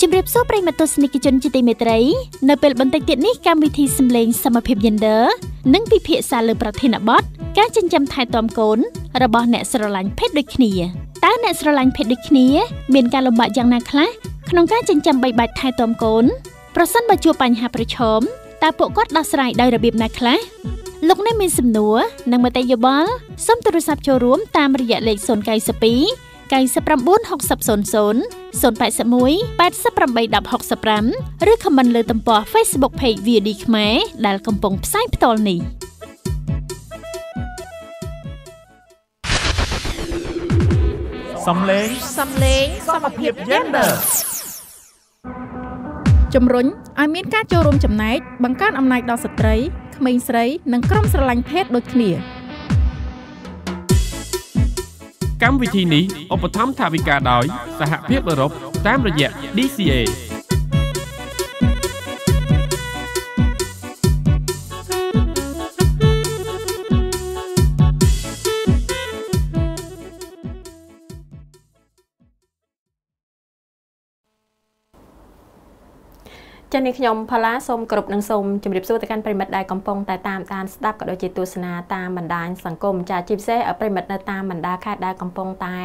ជំរាបសួរប្រិយមិត្តទស្សនិកជនជាទីមេត្រីនៅពេលបន្តិចទៀតនេះកម្មវិធីសម្លេងសមភាព Gender និងពិភាក្សាលើប្រធានបទការចិញ្ចឹមថែទាំកូនរបស់អ្នកស្រឡាញ់ភេទដូចគ្នាតើអ្នកស្រឡាញ់ភេទដូចគ្នាមានការលំបាកយ៉ាងណាខ្លះក្នុងការចិញ្ចឹមបីបាច់ថែទាំកូនប្រសិនបើជួបបញ្ហាប្រឈមតើពួកគាត់ដោះស្រាយដោយរបៀបណាខ្លះលោកអ្នកមានសំណួរនិងមតិយោបល់សូមទូរស័ព្ទចូលរួមតាមរយៈលេខ092 99 60 00 081 88 10 65ឬ comment លើទំព័រ Facebook Page VOD ខ្មែរដែលកំពុងផ្សាយផ្ទាល់នេះសំលេងសមភាព Gender ជំរុញឲ្យមានការចូលរួមចំណែកបង្កើនអំណាចដល់ស្ត្រីក្មេងស្រីនិងក្រុមស្រឡាញ់ភេទដូចគ្នាកម្មវិធីនេះឧបត្ថម្ភថវិកាដោយសហភាពអឺរ៉ុបតាមរយៈ DCA ចា៎នេះខ្ញុំផល្លាសូមគោរពនិងសូមជម្រាបសួរទៅកាន់ប្រិមិត្តដែលកំពុងតែតាមដានស្ដាប់ក៏ដូចជាទស្សនាតាមបណ្ដាញសង្គមចា៎ជាពិសេសប្រិមិត្តនៅតាមបណ្ដាខេត្តដែលកំពុងតែ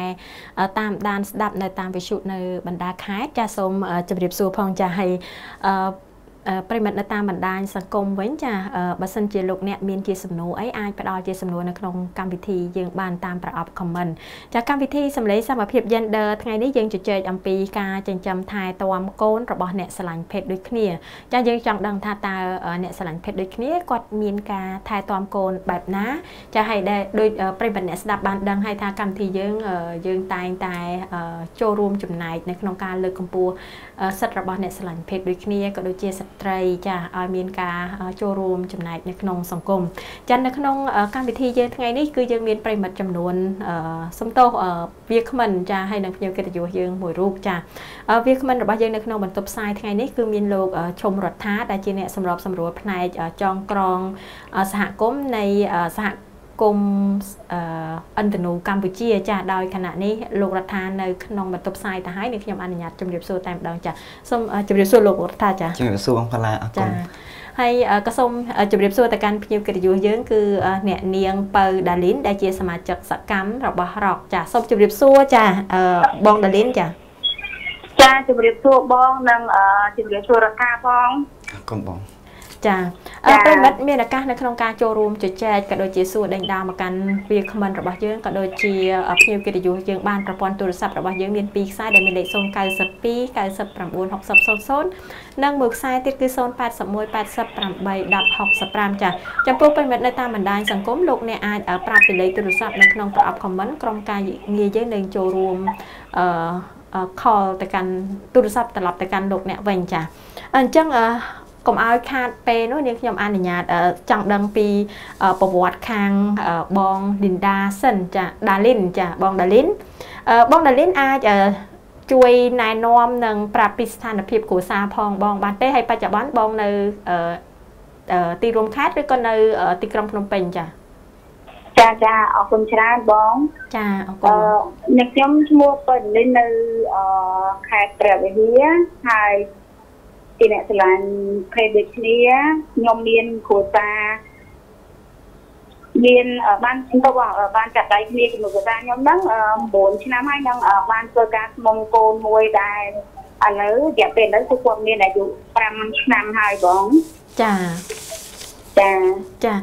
តាមដានស្ដាប់នៅតាមវិទ្យុនៅបណ្ដាខេត្តចា៎សូមជម្រាបសួរផងចា៎ហើយប្រិមិត្តនៅតាមបណ្ដាញសង្គមវិញចាបើសិនជាលោកអ្នកមានជាសំណួរអីអាចផ្ដល់ជាសំណួរនៅក្នុងកម្មវិធីយើងបានតាមប្រអប់ comment ចាកម្មវិធីសម្លេងសមភាព Gender ថ្ងៃនេះយើងជជែកអំពីការចិញ្ចឹមថែទាំកូនរបស់អ្នកស្រឡាញ់ភេទដូចគ្នាចាយើងចង់ដឹងថាតើអ្នកស្រឡាញ់ភេទដូចគ្នាគាត់មានការថែទាំកូនបែបណាចាហើយដែលដូចប្រិមិត្តអ្នកស្ដាប់បានដឹងហើយថាកម្មវិធីយើងយើងតែងតែចូលរួមចំណែកនៅក្នុងការលើកកម្ពស់សិទ្ធិរបស់អ្នកស្រឡាញ់ភេទដូចគ្នាក៏ដូចជាស្ត្រីចាឲ្យមានការចូលរួមចំណែកនៅក្នុងសង្គមចានៅក្នុងកម្មវិធីយើងថ្ងៃនេះគឺយើងមានប្រិមិត្តចំនួនសំទោសវាគ្មិនចាហើយនឹងភ្ញៀវកិត្តិយសយើងមួយរូបចាវាគ្មិនរបស់យើងនៅក្នុងបន្ទប់ផ្សាយថ្ងៃនេះគឺមានលោកឈុំរដ្ឋាដែលជាអ្នកសម្របសម្រួលផ្នែកចងក្រងសហគមន៍នៃសហគមន៍ឥន្ទនូកម្ពុជាចាស់ដោយខណៈនេះលោករដ្ឋានៅក្នុងបន្ទប់ផ្សាយទៅហើយនេះខ្ញុំអនុញ្ញាតជម្រាបសួរតែម្ដងចាសូមជម្រាបសួរលោករដ្ឋាចាជម្រាបសួរបងផល្លាអរគុណហើយក៏សូមជម្រាបសួរទៅកាន់ភ្ញៀវកិត្តិយសយើងគឺអ្នកនាងពៅដាលីនដែលជាសមាជិកសកម្មរបស់រ៉ុកចាសូមជម្រាបសួរចាបងដាលីនចាចាជម្រាបសួរបងនិងជម្រាបសួររដ្ឋាផងអរគុណបងចាប្រិមិត្តមានឱកាសនៅក្នុងការចូលរួមជជែកក៏ដូចជាសួរដេញដោលមកកាន់វាគ្មិនរបស់យើងក៏ដូចជាភ្ញៀវកិត្តិយសយើងបានប្រព័ន្ធទូរស័ព្ទរបស់យើងមាន2ខ្សែដែលមានលេខ092 99 60 00និងមួយខ្សែទៀតគឺ081 88 10 65ចាចំពោះប្រិមិត្តនៅតាមបណ្ដាញសង្គមលោកអ្នកអាចប្រាប់ពីលេខទូរស័ព្ទនៅក្នុងប្រអប់ comment ក្រុមការងារយើងនឹងចូលរួមcall ទៅកាន់ទូរស័ព្ទត្រឡប់ទៅកាន់លោកអ្នកវិញចាអញ្ចឹងកុំឲ្យខាតពេលនោះនាងខ្ញុំអនុញ្ញាតចង់ដឹងពីប្រវត្តិខាងបងលីនដាសិនចាដាលីនចាបងដាលីនបងដាលីនអាចជួយណែនាំនិងប្រាប់ពីស្ថានភាពគ្រួសារផងបងបានទេហើយបច្ចុប្បន្នបងនៅទីរួមខេត្តឬក៏នៅទីក្រុងភ្នំពេញចាចាចាអរគុណច្រើនបងចាអរគុណអ្នកខ្ញុំឈ្មោះពៅដាលីននៅខេត្តព្រះវិហារហើយជាអ្នកស្រឡាញ់ភេទដូចគ្នាខ្ញុំមានគ្រួសារមានបានទៅបានចាប់ដៃគ្នាជាមួយគ្រួសារខ្ញុំហ្នឹង9ឆ្នាំហើយនឹងបានធ្វើការស្មងកូនមួយដែលឥឡូវរយៈពេលឥឡូវគឺគាត់មានអាយុ5ឆ្នាំហើយបងចាចាចា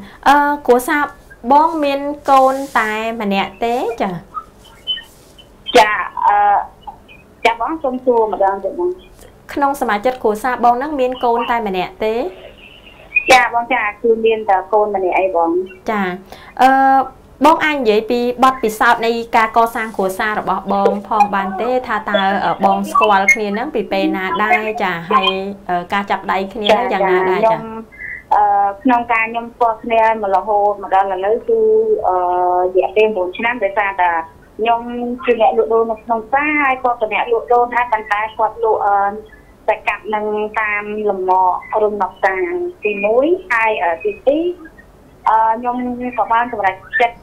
គ្រួសារបងមានកូនតែម្នាក់ទេចាចាចាបងសូមសួរម្ដងទៀតបងក្នុងសមាជិកគ្រួសារបងហ្នឹងមានកូនតែម្នាក់ទេចាបងចាគឺមានតែកូនម្នាក់អីបងចាបងអាចនិយាយពីបទពិសោធន៍នៃការកសាងគ្រួសាររបស់បងផងបានទេថាតើបងស្គាល់គ្នាហ្នឹងពីពេលណាដែរចាហើយការចាប់ដៃគ្នាហ្នឹងយ៉ាងណាដែរចាក្នុងការខ្ញុំស្គាល់គ្នាមករហូតមកដល់ឥឡូវគឺរយៈពេល9ឆ្នាំដោយសារតែខ្ញុំជាអ្នកលក់ដូរនៅក្នុងផ្សារហើយគាត់ក៏អ្នកលក់ដូរដែរប៉ុន្តែគាត់លក់តែកាប់នឹងតាមលំរំនៅផ្សារទី1ហើយទី2ខ្ញុំក៏បានសម្រេចចិត្ត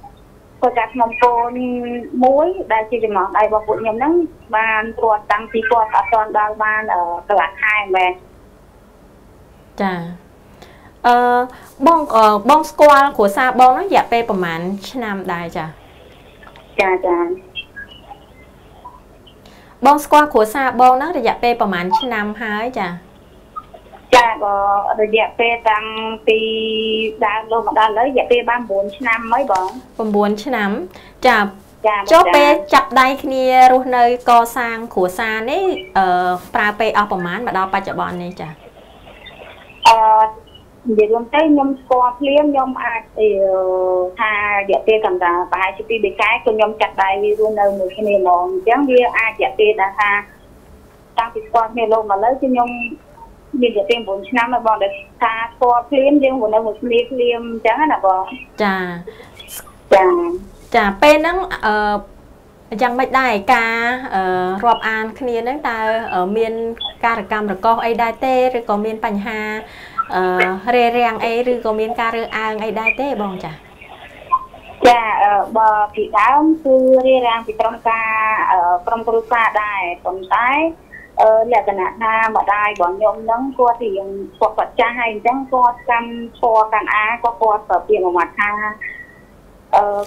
ធ្វើការក្នុងកូនមួយដែលជាចំណងដៃរបស់ពួកខ្ញុំហ្នឹងបានគាត់តាំងពីគាត់អត់ទាន់ដល់បានកន្លះខែមែនចាអឺបងបងស្គាល់គ្រួសារបងហ្នឹងរយៈពេលប្រហែលឆ្នាំដែរចាចាចាបងស្គាល់គ្រួសារបងហ្នឹងរយៈពេលប្រហែលឆ្នាំហើយចាចាបើរយៈពេលតាំងពីដើមលោកមកដល់ឥឡូវរយៈពេលបាន9ឆ្នាំហើយបង9ឆ្នាំចាចុះពេលចាប់ដៃគ្នារស់នៅកសាងគ្រួសារនេះប្រើពេលអស់ប្រហែលមកដល់បច្ចុប្បន្ននេះចាអឺនិយាយរួមទៅខ្ញុំស្គាល់ភ្លាមខ្ញុំអាចថារយៈពេលកំដៅប្រហែលជា2 3ខែគឺខ្ញុំចាត់ដៃរស់នៅមួយគ្នាហ្មងអញ្ចឹងវាអាចរយៈពេលដែលថាតាំងពីស្គាល់គ្នាលោកមកឥឡូវគឺខ្ញុំមានរយៈពេល9ឆ្នាំហើយបងដែលថាស្គាល់ភ្លាមយើងរស់នៅមួយគ្នាភ្លាមអញ្ចឹងណាបងចាចាចាពេលហ្នឹងយ៉ាងម៉េចដែរការរាប់អានគ្នាហ្នឹងតើមានការកម្មរកោសអីដែរទេឬក៏មានបញ្ហារេរាំងអីឬក៏មានការរើសអើងអីដែរទេបងចាចាបើពីដើមគឺរារាំងពីក្រុមការក្រុមគ្រួសារដែរប៉ុន្តែលក្ខណៈថាម្ដាយរបស់ខ្ញុំហ្នឹងគាត់រៀងគាត់ចាស់ហើយអញ្ចឹងគាត់កាន់ធរកាន់អាក៏គាត់ទៅពីមួយម៉ាត់ថា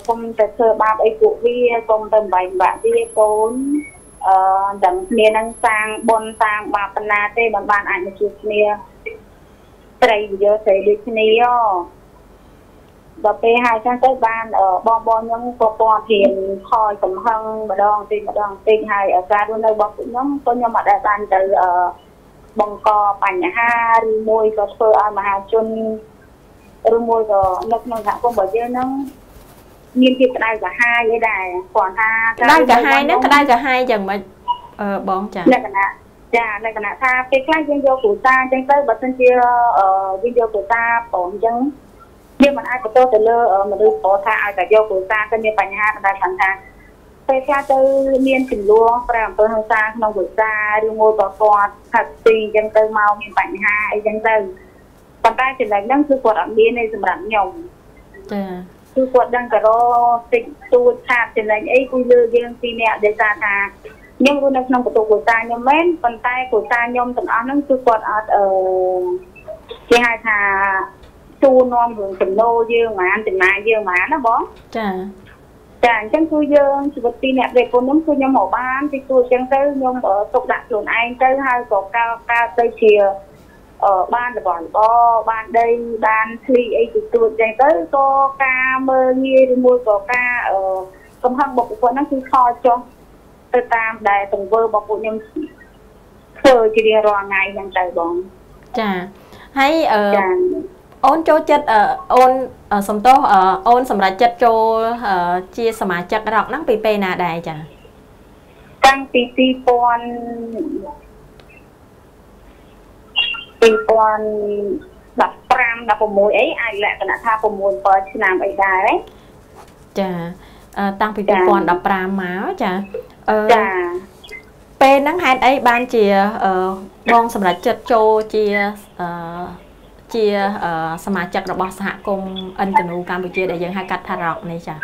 កុំទៅធ្វើបាបអីពួកវាកុំទៅបែកបាក់វាកូនដឹងគ្នានឹងសាងបុណ្យសាងបាបបណ្ណាទេមិនបានអាចមកជួបគ្នាត្រីយកស្រីដូចគ្នាដល់ពេលហើយចឹងទៅបានបងបងខ្ញុំក៏គាត់រៀនខយកំហឹងម្ដងតិចម្ដងតិចហើយការរស់នៅរបស់ពួកខ្ញុំក៏ខ្ញុំអត់ដែលបានទៅបង្កបញ្ហាឬមួយក៏ធ្វើឲ្យមហាជនឬមួយក៏នៅក្នុងសហគមន៍របស់យើងហ្នឹងមានភាពក្តៅក្រហាយអីដែរគ្រាន់ថាក្តៅក្រហាយហ្នឹងក្តៅក្រហាយយ៉ាងម៉េចបងចាលក្ខណៈចាលក្ខណៈថាពេលខ្លះយើងយកគ្រួសារអញ្ចឹងទៅបើសិនជាយើងយកគ្រួសារបងអញ្ចឹងយើងមិនអាចបន្ទោសទៅលើមនុស្សព្រោះថាឲ្យតែយកគ្រួសារទៅមានបញ្ហាតែថាពេលខ្លះទៅមានចំនួនប្រើអំពើហិង្សាក្នុងគ្រួសារឬមួយក៏គាត់ផឹកស៊ីអញ្ចឹងទៅមកមានបញ្ហាអីចឹងទៅប៉ុន្តែចំណុចហ្នឹងគឺគាត់អត់មានទេសម្រាប់ខ្ញុំចាគឺគាត់ដឹងតែរតិចតួចខាតចំណេញអីគឺលើយើងពីរនាក់ដោយសារថាខ្ញុំរស់នៅក្នុងបន្ទប់គ្រួសារខ្ញុំមែនប៉ុន្តែគ្រួសារខ្ញុំទាំងអស់ហ្នឹងគឺគាត់អត់គេហៅថាទូនាំរឿងចំណូលយើងហ្មងចំណាយយើងហ្មងណាបងចាចាអញ្ចឹងគឺយើងជីវិតពីរអ្នកប្រពន្ធខ្ញុំគឺខ្ញុំមកបានទីទួអញ្ចឹងទៅខ្ញុំទុកដាក់ខ្លួនឯងទៅហើយក៏កើតទៅជាបានរបស់របរបានដីបានធ្លីអីទីទួអញ្ចឹងទៅក៏ការមើលងាយឬមួយក៏ការកំហឹងរបស់ពួកគាត់ហ្នឹងគឺខលចុះទៅតាមដែលទង្វើរបស់ពួកខ្ញុំធ្វើជារៀងរាល់ថ្ងៃអញ្ចឹងទៅបងចាហើយអូនចូលចិត្តអូនសំទោសអូនសម្រាប់ចិត្តចូលជាសមាជិករកហ្នឹងពីពេលណាដែរចាតាំងពី2015 16អីអាចលក្ខណៈថា6 7ឆ្នាំអីដែរចាតាំងពី2015មកចាចាពេលហ្នឹងហេតុអីបានជាបងសម្រាប់ចិត្តចូលជាសមាជិករបស់សហគមន៍ឥន្ទនូកម្ពុជាដែលយើងហៅកាត់ថារកនេះចា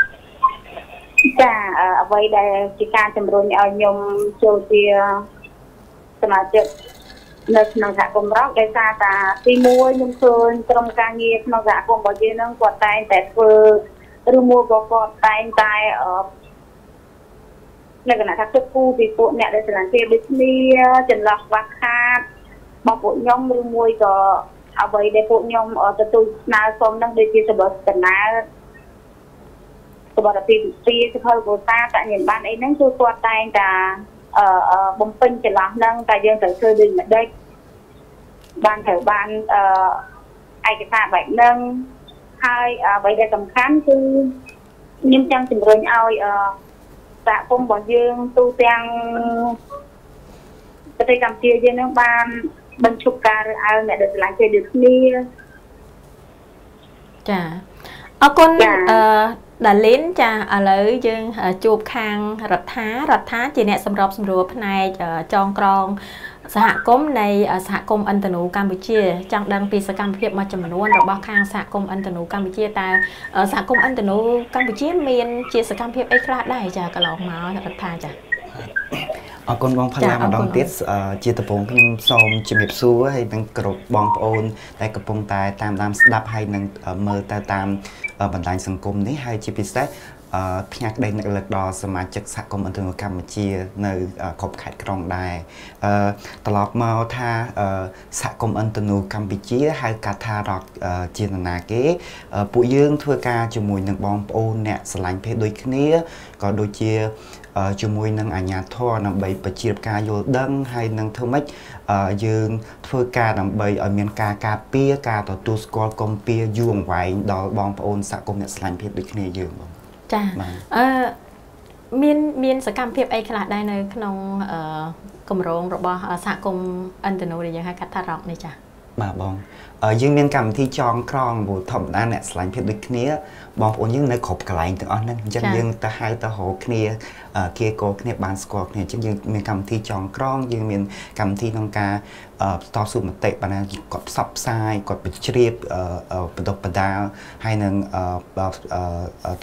ចាអ្វីដែលជាការជំរុញឲ្យខ្ញុំចូលជាសមាជិកនៅក្នុងសហគមន៍រកដោយសារតាទី1ខ្ញុំឃើញក្រុមការងារក្នុងសហគមន៍របស់យើងហ្នឹងគាត់តែងតែធ្វើឬមួយក៏គាត់តែងតែលក្ខណៈថាគិតគូរពីពួកអ្នកដែលស្រឡាញ់គេដូចគ្នាចន្លោះខ្វះខាតរបស់ពួកខ្ញុំឬមួយក៏អ្វីដែលពួកខ្ញុំទទួលស្នើសុំនឹងដូចជាសម្បត្តិកណាសម្បត្តិពីពីសភៅកូតាតញ្ញាបានអីហ្នឹងគឺគាត់តែងតែបំពេញចន្លោះហ្នឹងតែយើងត្រូវធ្វើដូចម្ដេចបានត្រូវបានឯកសារបែបហ្នឹងហើយអ្វីដែលសំខាន់គឺខ្ញុំចង់ជំរុញឲ្យសហគមន៍របស់យើងទូទាំងប្រទេសកម្ពុជាយើងនឹងបានបញ្ឈប់ការរើសអើងអ្នកដែលស្រឡាញ់គេដូចគ្នាចាអរគុណដាលីនចាឥឡូវយើងជួបខាងរដ្ឋាជាអ្នកសម្របសម្រួលផ្នែកចងក្រង សហគមន៍នៃសហគមន៍ឥន្ទនូកម្ពុជាចង់ដឹងពីសកម្មភាពមួយចំនួនរបស់ខាងសហគមន៍ឥន្ទនូកម្ពុជាតើសហគមន៍ឥន្ទនូកម្ពុជាមានជាសកម្មភាពអីខ្លះដែរចាកន្លងមករដ្ឋាចា អរគុណបងផល្លាម្ដងទៀតជាដំបូងខ្ញុំសូមជំរាបសួរហើយនឹងគ្រប់បងប្អូនដែលកំពុងតែតាមដានស្ដាប់ហើយនឹងមើលទៅតាមបណ្ដាញសង្គមនេះហើយជាពិសេសផ្ញើក្តីនឹករលឹកដល់សមាជិកសហគមន៍ឥន្ទនូកម្ពុជានៅគ្រប់ខេត្តក្រុងដែរត្រឡប់មកថាសហគមន៍ឥន្ទនូកម្ពុជាហៅកាត់ថារកជានរណាគេពួកយើងធ្វើការជាមួយនឹងបងប្អូនអ្នកស្រឡាញ់ភេទដូចគ្នាក៏ដូចជាជាមួយនឹងអាជ្ញាធរដើម្បីបញ្ជ្រាបការយល់ដឹងហើយនឹងធ្វើម៉េចយើងធ្វើការដើម្បីឲ្យមានការការពារការទទួលស្គាល់កុំពៀយូរអង្វែងដល់បងប្អូនសហគមន៍អ្នកស្រឡាញ់ភេទដូចគ្នាយើងបង ចាមានសកម្មភាពអីខ្លះដែរនៅក្នុងគម្រោងរបស់សហគមន៍ឥន្ទនូដែលយើងហៅកាត់ថារ៉ុកនេះចា បាទបងយើងមានកម្មវិធីចងក្រងព្រោះធម្មតាអ្នកស្រឡាញ់ភេទដូចគ្នាបងប្អូនយើងនៅគ្រប់កន្លែងទាំងអស់ហ្នឹងអញ្ចឹងយើងទៅហៅទៅរកគ្នាគេកោគ្នាបានស្គាល់គ្នាអញ្ចឹងយើងមានកម្មវិធីចងក្រងយើងមានកម្មវិធីក្នុងការតស៊ូមតិបណ្ណាគាត់ផ្សព្វផ្សាយគាត់បញ្ជ្រាបបណ្ដុះបណ្ដាលហើយនឹង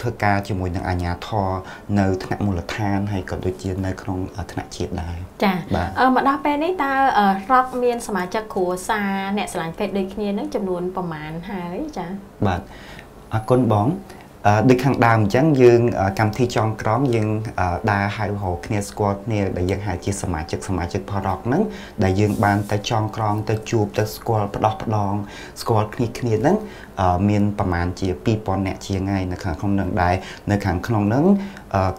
ធ្វើការជាមួយនឹងអាជ្ញាធរនៅថ្នាក់មូលដ្ឋានហើយក៏ដូចជានៅក្នុងថ្នាក់ជាតិដែរ ចាមកដល់ពេលនេះតើរ៉ុកមានសមាជិកគ្រួសារអ្នកស្រឡាញ់ភេទដូចគ្នានឹងចំនួនប្រមាណហើយចា បាទអរគុណបងដូចខាងដើមអញ្ចឹងយើងកម្មវិធីចងក្រងយើងដើរហៅរកគ្នាស្គាល់គ្នាដែលយើងហៅជាសមាជិកសមាជិកផរ៉ុកហ្នឹងដែលយើងបានទៅចងក្រងទៅជួបទៅស្គាល់ផ្ដោះផ្ដងស្គាល់គ្នាគ្នាហ្នឹងមានប្រមាណជា2000នាក់ជាងហើយនៅខាងក្នុងហ្នឹងដែរនៅខាងក្នុងហ្នឹង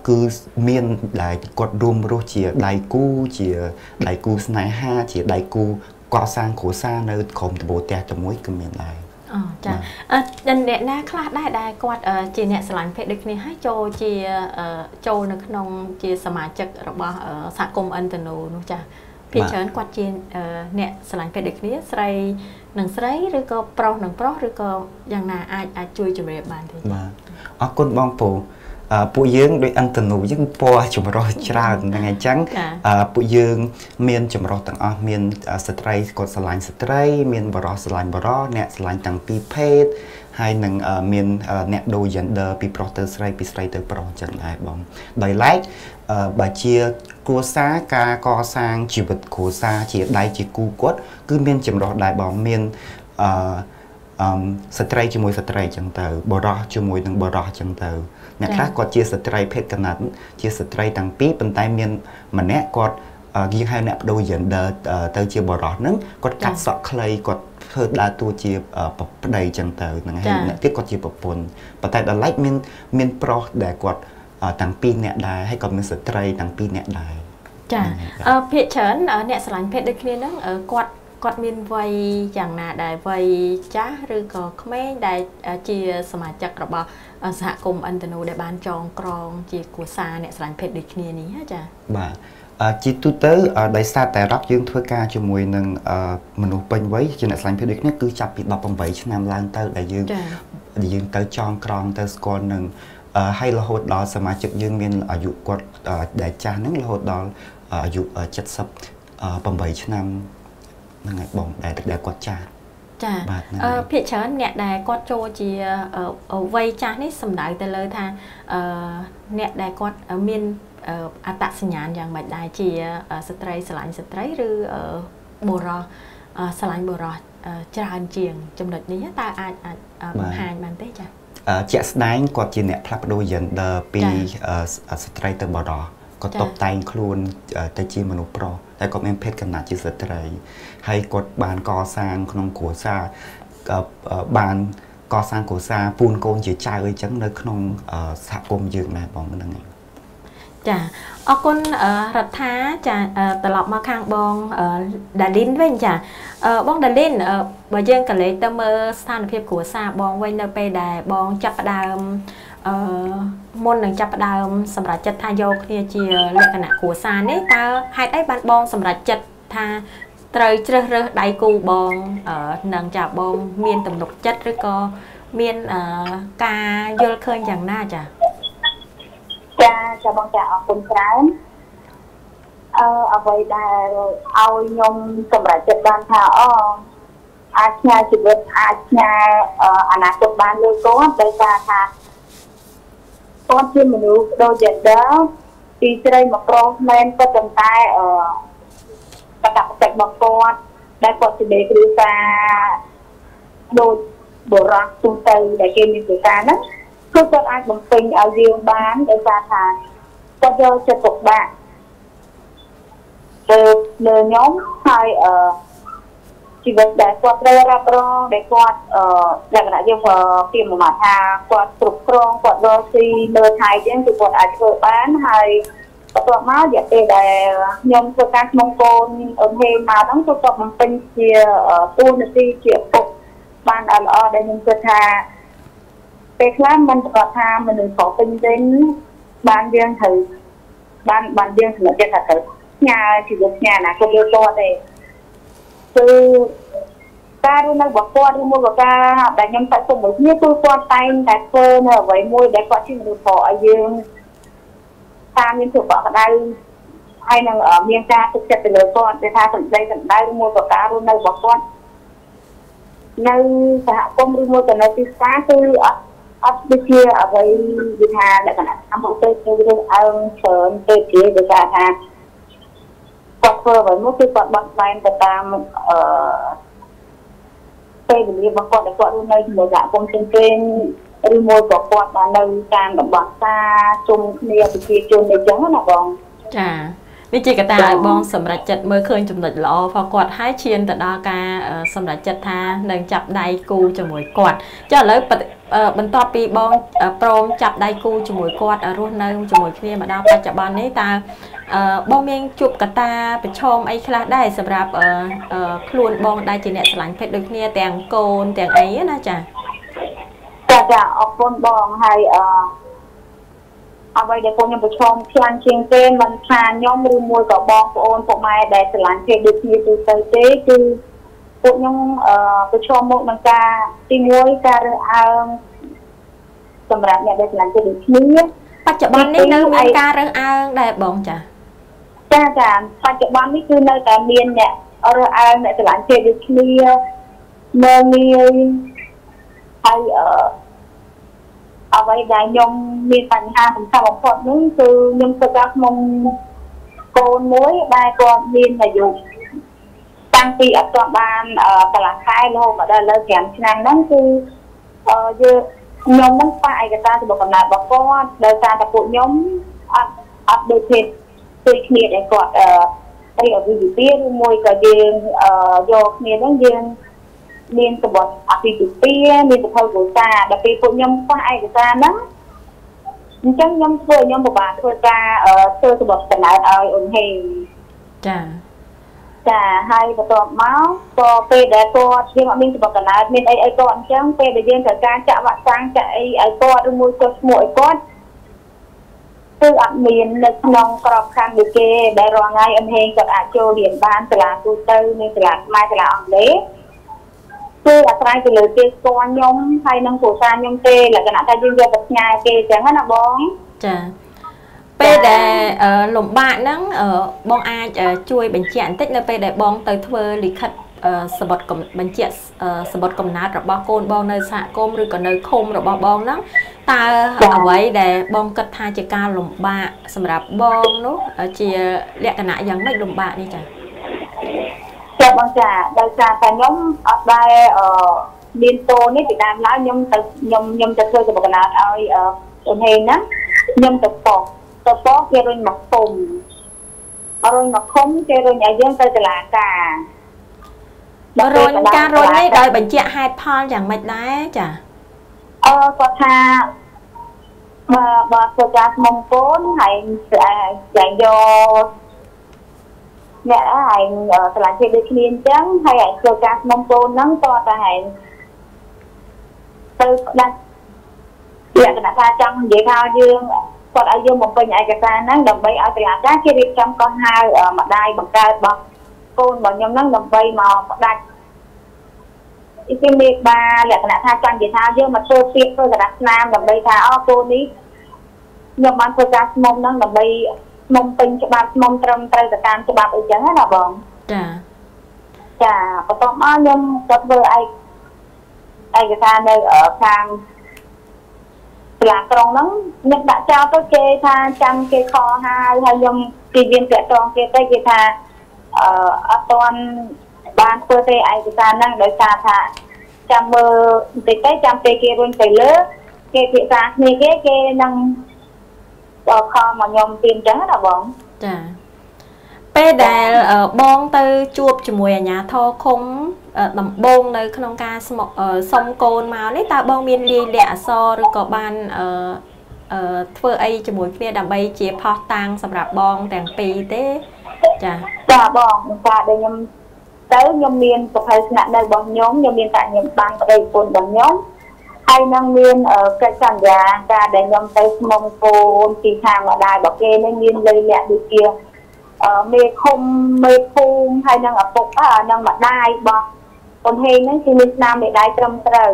គឺមានដែលគាត់រួមរស់ជាដៃគូជាដៃគូស្នេហាជាដៃគូកសាងគ្រួសារនៅក្រុមដំបូលផ្ទះតែមួយគឺមានដែរ អូចាអ្នកណាខ្លះដែរដែលគាត់ជាអ្នកស្រឡាញ់ភេទដូចគ្នាហើយចូលជាចូលនៅក្នុងជាសមាជិករបស់សហគមន៍ឥន្ទនូនោះចាភាគច្រើនគាត់ជាអ្នកស្រឡាញ់ភេទដូចគ្នាស្រីនិងស្រីឬក៏ប្រុសនិងប្រុសឬក៏យ៉ាងណាអាចអាចជួយជម្រាបបានទេ បាទអរគុណបងពូពួកយើងដូចឥន្ទនូយើងពណ៌ចម្រុះច្រើនហ្នឹងអញ្ចឹងពួកយើងមានចម្រុះទាំងអស់មានស្ត្រីគាត់ស្រឡាញ់ស្ត្រីមានបុរសស្រឡាញ់បុរសអ្នកស្រឡាញ់ទាំងពីរភេទហើយនឹងមានអ្នកដូរ gender ពីប្រុសទៅស្រីពីស្រីទៅប្រុសអញ្ចឹងដែរបងដោយឡែកបើជាគ្រួសារការកសាងជីវិតគ្រួសារជាដៃជាគូគាត់គឺមានចម្រុះដែរបងមានស្ត្រីជាមួយស្ត្រីអញ្ចឹងទៅបុរសជាមួយនឹងបុរសអញ្ចឹងទៅអ្នកខ្លះគាត់ជាស្ត្រីភេទកណាត់ជាស្ត្រីទាំងពីរប៉ុន្តែមានម្នាក់គាត់យើងហៅអ្នកបដូរ gender ទៅជាបុរសហ្នឹងគាត់កាត់សក់ខ្លីគាត់ធ្វើដើរតួជាប្តីអញ្ចឹងទៅហ្នឹងហើយអ្នកទៀតគាត់ជាប្រពន្ធប៉ុន្តែដល់ឡែកមានប្រុសដែលគាត់ទាំងពីរអ្នកដែរហើយក៏មានស្ត្រីទាំងពីរអ្នកដែរ ចាភាគច្រើនអ្នកស្រឡាញ់ភេទដូចគ្នាហ្នឹងគាត់មានវ័យយ៉ាងណាដែរវ័យចាស់ឬក៏ក្មេងដែលជាសមាជិករបស់សហគមន៍ឥន្ទនូដែលបានចងក្រងជាគ្រួសារអ្នកស្រឡាញ់ភេទដូចគ្នានេះចា បាទជាទូទៅដោយសារតែរ៉ុកយើងធ្វើការជាមួយនឹងមនុស្សពេញវ័យជាអ្នកស្រឡាញ់ភេទដូចគ្នាគឺចាប់ពី18ឆ្នាំឡើងទៅដែលយើងទៅចងក្រងទៅស្គាល់នឹងហើយរហូតដល់សមាជិកយើងមានអាយុគាត់ដែលចាស់ហ្នឹងរហូតដល់អាយុ78ឆ្នាំហ្នឹងហើយបងដែលគាត់ចាស់ ចាភាគច្រើនអ្នកដែលគាត់ចូលជាវ័យចាស់នេះសំដៅទៅលើថាអ្នកដែលគាត់មានអត្តសញ្ញាណយ៉ាងម៉េចដែរជាស្ត្រីស្រឡាញ់ស្ត្រីឬបុរសស្រឡាញ់បុរសច្រើនជាងចំណុចនេះតើអាចអាចបង្ហាញបានទេចា ជាក់ស្ដែងគាត់ជាអ្នកផ្លាស់ប្ដូរ gender ពីស្ត្រីទៅបុរសគាត់តុបតែងខ្លួនទៅជាមនុស្សប្រុសតែគាត់មានភេទកំណត់ជាស្ត្រីហើយគាត់បានកសាងក្នុងគ្រួសារបានកសាងគ្រួសារពូនកូនជាចៅអីចឹងនៅក្នុងសហគមន៍យើងដែរបងហ្នឹងឯង ចាអរគុណរដ្ឋាចាត្រឡប់មកខាងបងដាលីនវិញចាបងដាលីនបើយើងក៏លេចទៅមើលស្ថានភាពគ្រួសារបងវិញនៅពេលដែលបងចាប់ផ្ដើមមុននឹងចាប់ផ្ដើមសម្រាប់ចិត្តថាយកគ្នាជាលក្ខណៈគ្រួសារនេះតើហេតុអីបានបងសម្រាប់ចិត្តថាត្រូវជ្រើសរើសដៃគូបងនឹងចាបងមានទំនុកចិត្តឬក៏មានការយល់ឃើញយ៉ាងណាចា ចាចាបងចាអរគុណច្រើន អ្វីដែលឲ្យខ្ញុំសម្រេចចិត្តបានថាអូអាចផ្ញើជីវិតអាចផ្ញើអនាគតបានលើគាត់ដោយសារថាគាត់ជាមនុស្សដូច gender ពីស្រីមកប្រុសមែនប៉ុន្តែបតបកិច្ចរបស់គាត់ដែលគាត់ជាមេគ្រួសារដូចបុរសទូទៅដែលគេមានគ្រួសារហ្នឹងគឺគាត់អាចបំពេញឲ្យយើងបានដោយសារថាគាត់យកចិត្តទុកដាក់ទៅលើខ្ញុំហើយជីវិតដែលគាត់ត្រូវរ៉ាប់រងដែលគាត់លក្ខណៈយើងពីមួយម៉ាត់ថាគាត់គ្រប់គ្រងគាត់រកស៊ីមើលថែយើងគឺគាត់អាចធ្វើបានហើយបន្ទាប់មករយៈពេលដែលខ្ញុំធ្វើការក្នុងកូនអូនហេងមកហ្នឹងគឺគាត់បំពេញជាតួនាទីជាឪពុកបានល្អដែលខ្ញុំគិតថាពេលខ្លះមិនប្រកាសថាមនុស្សប្រុសពេញវិញបានយើងត្រូវបានយើងសម្រេចចិត្តថាត្រូវផ្ញើជីវិតផ្ញើអនាគតលើគាត់ទេគឺការរស់នៅរបស់គាត់ឬមួយក៏ការដែលខ្ញុំតាក់ទងមួយគ្នាគឺគាត់តែងតែធ្វើនៅអ្វីមួយដែលគាត់ជាមនុស្សប្រុសឲ្យយើងតាមមានភាពកក់ក្ដៅហើយនឹងមានការទុកចិត្តទៅលើគាត់ដែលថាសម្ដីសម្ដៅឬមួយក៏ការរស់នៅរបស់គាត់នៅសហគមន៍ឬមួយក៏នៅទីផ្សារគឺអត់ដូចជាអ្វីវាថាលក្ខណៈតាមមកទៅរឿងអើងច្រើនទៅជាដោយសារថាគាត់ធ្វើអ្វីមួយគឺគាត់បត់បែនទៅតាមពេលវេលារបស់គាត់ដែលគាត់រស់នៅជាមួយសហគមន៍ផ្សេងៗឬមួយក៏គាត់បាននៅតាមតំបន់ផ្សារជុំគ្នាប្រជាជនអីចឹងណាបងចានេះជាកត្តាឲ្យបងសម្រេចចិត្តមើលឃើញចំណុចល្អរបស់គាត់ហើយឈានទៅដល់ការសម្រេចចិត្តថានឹងចាប់ដៃគូជាមួយគាត់ចុះឥឡូវបន្ទាប់ពីបងព្រមចាប់ដៃគូជាមួយគាត់រស់នៅជាមួយគ្នាមកដល់បច្ចុប្បន្ននេះតើបងមានជួបកត្តាប្រឈមអីខ្លះដែរសម្រាប់ខ្លួនបងដែលជាអ្នកស្រឡាញ់ភេទដូចគ្នាទាំងកូនទាំងអីណាចាចាអរគុណបងហើយអ្វីដែលពួកខ្ញុំប្រឈមខ្លាំងជាងគេមិនថាខ្ញុំឬមួយក៏បងប្អូនពុកម៉ែដែលស្រឡាញ់ភេទដូចគ្នាទូទៅទេគឺពួកខ្ញុំប្រឈមមុខនឹងការទី1ការរើសអើងសម្រាប់អ្នកដែលស្រឡាញ់ភេទដូចគ្នាបច្ចុប្បន្ននេះនៅមានការរើសអើងដែរបងចាចាបច្ចុប្បន្ននេះគឺនៅតែមានអ្នករើសអើងអ្នកស្រឡាញ់ភេទដូចគ្នាមើលងាយហើយអ្វីដែលខ្ញុំមានបញ្ហាសំខាន់បំផុតនោះគឺខ្ញុំធ្វើការក្នុងកូនមួយដែលគាត់មានអាយុតាំងពីអត់ទាន់បានកន្លះខែរហូតមកដល់ឥឡូវ5ឆ្នាំហ្នឹងគឺយើងខ្ញុំហ្នឹងប៉ះឯកសារសម្បត្តិកំណើតរបស់គាត់ដោយសារតែពួកខ្ញុំអត់ដូចភេទដូចគ្នាដែលគាត់រៀបអាពាហ៍ពិពាហ៍ឬមួយក៏យើងយកគ្នាហ្នឹងយើងមានសម្បត្តិអាពាហ៍ពិពាហ៍មានសភៅគ្រួសារដល់ពេលពួកខ្ញុំប៉ះឯកសារហ្នឹងអញ្ចឹងខ្ញុំធ្វើខ្ញុំពិបាកធ្វើការធ្វើសម្បត្តិកំណើតឲ្យអូនហេងចាហើយបន្ទាប់មកក៏ពេលដែលគាត់យើងអត់មានសម្បត្តិកំណើតមានអីគាត់អញ្ចឹងពេលដែលយើងត្រូវការចាក់វ៉ាក់សាំងចាក់អីឲ្យគាត់ឬមួយក៏ឈ្មោះឲ្យគាត់គឺអត់មាននៅក្នុងក្របខ័ណ្ឌដូចគេដែលរាល់ថ្ងៃអូនហេងគាត់អាចចូលរៀនបានសាលាទូទៅនិងសាលាខ្មែរសាលាអង់គ្លេសគឺអាស្រ័យទៅលើគេស្គាល់ខ្ញុំហើយនឹងគ្រួសារខ្ញុំទេលក្ខណៈថាយើងយកទៅផ្ញើគេអញ្ចឹងណាបងចាពេលដែលលំបាកហ្នឹងបងអាចជួយបញ្ជាក់បន្តិចនៅពេលដែលបងទៅធ្វើលិខិតសម្បត្តិបញ្ជាក់សម្បត្តិកំណើតរបស់កូនបងនៅសហគមន៍ឬក៏នៅឃុំរបស់បងហ្នឹងតើអ្វីដែលបងគិតថាជាការលំបាកសម្រាប់បងនោះជាលក្ខណៈយ៉ាងម៉េចលំបាកនេះចាចាបងចាដោយសារតែខ្ញុំអត់ដែលមានតូននេះពីដើមឡើយខ្ញុំទៅខ្ញុំទៅធ្វើសម្បត្តិកំណើតឲ្យអូនហេងហ្នឹងខ្ញុំទៅប៉ុស្គេរុញមកឃុំគេរុញឲ្យយើងទៅតុលាការរុញការរុញនេះដោយបញ្ជាក់ហេតុផលយ៉ាងម៉េចដែរចាគាត់ថាបើធ្វើការស្មុំកូនហើយចាយកអ្នកឯងស្រឡាញ់គេដូចគ្នាអញ្ចឹងហើយឯងធ្វើការស្មុំកូនហ្នឹងតតែឯងទៅផ្ដាច់លក្ខណៈថាចង់និយាយថាយើងគាត់ឲ្យយើងបំពេញឯកសារហ្នឹងដើម្បីឲ្យតុលាការគេរៀបចំកោះហៅម្ដាយបង្កើតរបស់កូនរបស់ខ្ញុំហ្នឹងដើម្បីមកផ្ដាច់គេមេបាលក្ខណៈថាចង់និយាយថាយើងមកធ្វើពាក្យធ្វើក្រដាសស្នាមដើម្បីថាអូកូននេះខ្ញុំបានធ្វើការស្មុំហ្នឹងដើម្បី មុំពេញច្បាប់មុំត្រឹមត្រូវទៅតាមច្បាប់អីចឹងណាបងចាចាបន្ទាប់មកខ្ញុំក៏ធ្វើឯកសារនៅខាងសាលាក្រុងហ្នឹងខ្ញុំដាក់ចោលទៅគេថាចាំគេខហើយហើយខ្ញុំគេមានតាក់ទងគេទៅគេថាអត់ទាន់បានធ្វើទេឯកសារហ្នឹងដោយសារថាចាំមើលបន្តិចទៅចាំពេលគេរុញទៅលើគេពិភាក្សាគ្នាគេនឹងខមកខ្ញុំទៀតអញ្ចឹងណាបងចាពេលដែលបងទៅជួបជាមួយអាជ្ញាធរឃុំដំបងនៅក្នុងការសុំកូនមកនេះតើបងមានលាយលក្ខណ៍អក្សរឬក៏បានធ្វើអីជាមួយគ្នាដើម្បីជាផុសតាងសម្រាប់បងទាំងពីរទេចាចាបងចាដែលខ្ញុំទៅខ្ញុំមានសភៅស្នាក់នៅរបស់ខ្ញុំខ្ញុំមានតាខ្ញុំបានប្តីប្រពន្ធរបស់ខ្ញុំហើយនឹងមានកិច្ចសន្យាការដែលខ្ញុំទៅស្មងកូនពីខាងម្ដាយរបស់គេនឹងមានលុយលាក់ដូចជាមេឃុំមេភូមិហើយនឹងឪពុកនិងម្ដាយរបស់កូនហេងហ្នឹងគឺមានស្នាមមេដៃត្រឹមត្រូវ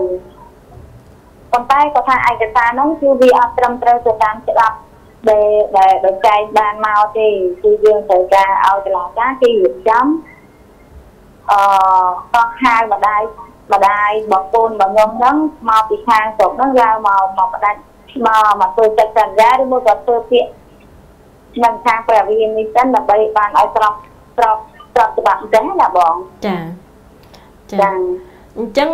ប៉ុន្តែគាត់ថាឯកសារហ្នឹងគឺវាអត់ត្រឹមត្រូវទៅតាមច្បាប់ដែលចែងបានមកទេគឺយើងត្រូវការឲ្យតុលាការគេរៀបចំកោះហៅម្ដាយរបស់កូនរបស់ខ្ញុំហ្នឹងមកពីខាងស្រុកហ្នឹងឡើងមកផ្ដាច់មកធ្វើកិច្ចសន្យាឬមួយក៏ធ្វើពាក្យនឹងខាងព្រះវិហារនេះសិនដើម្បីបានឲ្យស្របច្បាប់អញ្ចឹងណាបងចាចាអញ្ចឹង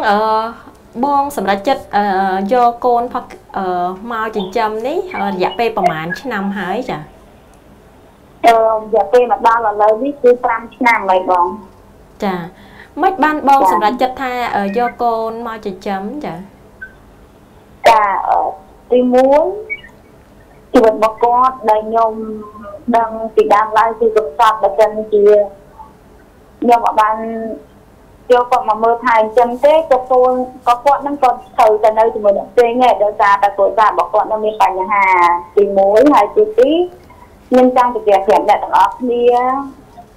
បងសម្រាប់ចិត្តយកកូនផមកចិញ្ចឹមនេះរយៈពេលប្រហែលឆ្នាំហើយចារយៈពេលមកដល់ឥឡូវនេះគឺ5ឆ្នាំហើយបងចាមិនបានបងសម្រាប់ចិត្តថាយកកូនមកចិញ្ចឹមចាចាទី1ជីវិតរបស់គាត់ដែលខ្ញុំដឹងពីដើមឡើយគឺកំសត់បើសិនជាខ្ញុំអត់បានយកគាត់មកមើលថែអញ្ចឹងទេក៏កូនក៏គាត់នឹងក៏ត្រូវទៅនៅជាមួយអ្នកផ្សេងដែរដោយសារតែគ្រួសាររបស់គាត់នៅមានបញ្ហាទី1ហើយទី2ខ្ញុំចង់បញ្ជាក់ប្រាប់អ្នកទាំងអស់គ្នា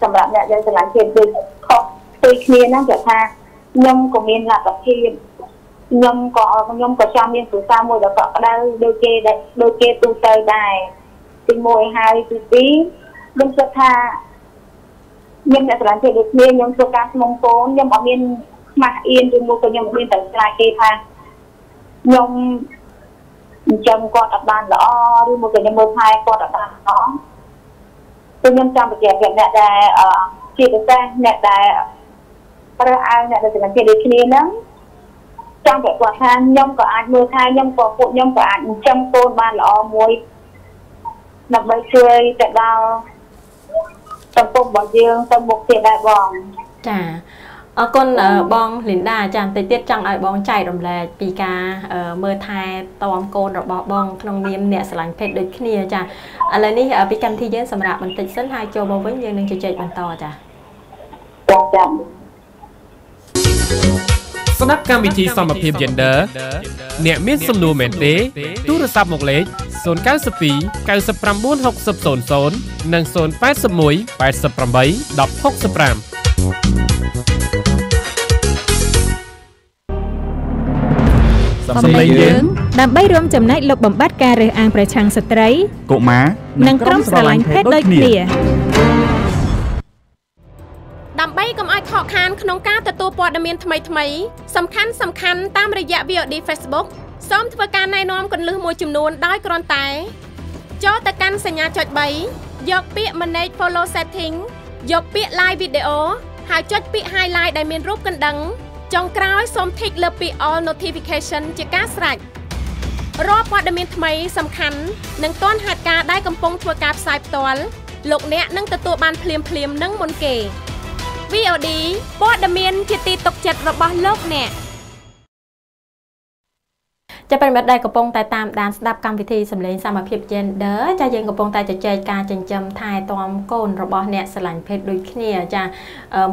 សម្រាប់អ្នកដែលស្រឡាញ់គេដូចខុសផ្ទុយគ្នាហ្នឹងគេថាខ្ញុំក៏មានលទ្ធភាពខ្ញុំក៏ចង់មានគ្រួសារមួយដ៏កក់ក្ដៅដូចគេទូទៅដែរទី1ហើយទី2ខ្ញុំគិតថាខ្ញុំអ្នកស្រឡាញ់គេដូចគ្នាខ្ញុំធ្វើការស្មងកូនខ្ញុំអត់មានខ្មាស់អៀនឬមួយក៏ខ្ញុំមានតែខ្លាចគេថាខ្ញុំចិញ្ចឹមគាត់អត់បានល្អឬមួយក៏ខ្ញុំមើលថែគាត់អត់បានល្អគឺខ្ញុំចង់បញ្ជាក់ប្រាប់អ្នកដែលជាពិសេសអ្នកដែលរើសអើងអ្នកដែលស្រឡាញ់គេដូចគ្នាហ្នឹងចង់ប្រាប់គាត់ថាខ្ញុំក៏អាចមើលថែខ្ញុំក៏ពួកខ្ញុំក៏អាចចិញ្ចឹមកូនបានល្អមួយដើម្បីជួយទៅដល់សង្គមរបស់យើងទៅមុខទៀតដែរបងចាអរគុណបងលីនដាចាបន្តិចទៀតចង់ឲ្យបងចែករំលែកពីការមើលថែទាំកូនរបស់បងក្នុងនាមអ្នកស្រឡាញ់ភេទដូចគ្នាចាឥឡូវនេះពីកម្មវិធីយើងសម្រាប់បន្តិចសិនហើយចូលមកវិញយើងនឹងជជែកបន្តចាចាស្ដាប់កម្មវិធីសមភាព Gender អ្នកមានសំណួរមែនទេទូរស័ព្ទមកលេខ092 99 60 00និង081 88 1065សំឡេងយើងដើម្បីរួមចំណែកលុបបំបាត់ការរើសអើងប្រឆាំងស្ត្រីកុមារនិងក្រុមស្រឡាញ់ភេទដូចគ្នាដើម្បីកុំឲ្យខកខានក្នុងការទទួលព័ត៌មានថ្មីៗសំខាន់ៗតាមរយៈ VOD Facebook សូមធ្វើការណែនាំគន្លឹះមួយចំនួនដោយគ្រាន់តែចូលទៅកាន់សញ្ញាចុច3យកពាក្យ Manage Follow Setting យកពាក្យ Live Video ហើយចុចពាក្យ Highlight ដែលមានរូបកណ្ដឹងចុងក្រោយសូមធីកលើពាក្យ All Notification ជាការស្រេចរាល់ព័ត៌មានថ្មីសំខាន់និងទាន់ហេតុការណ៍ដែលកំពុងធ្វើការផ្សាយផ្ទាល់លោកអ្នកនឹងទទួលបានភ្លាមៗនិងមុនគេ VOD ព័ត៌មានជាទីទុកចិត្តរបស់លោកអ្នក ចាប្រិយមិត្តដែលកំពុងតែតាមដានស្ដាប់កម្មវិធីសម្លេងសមភាព Gender ចាយើងកំពុងតែជជែកការចិញ្ចឹមថែទាំកូនរបស់អ្នកស្រឡាញ់ភេទដូចគ្នាចា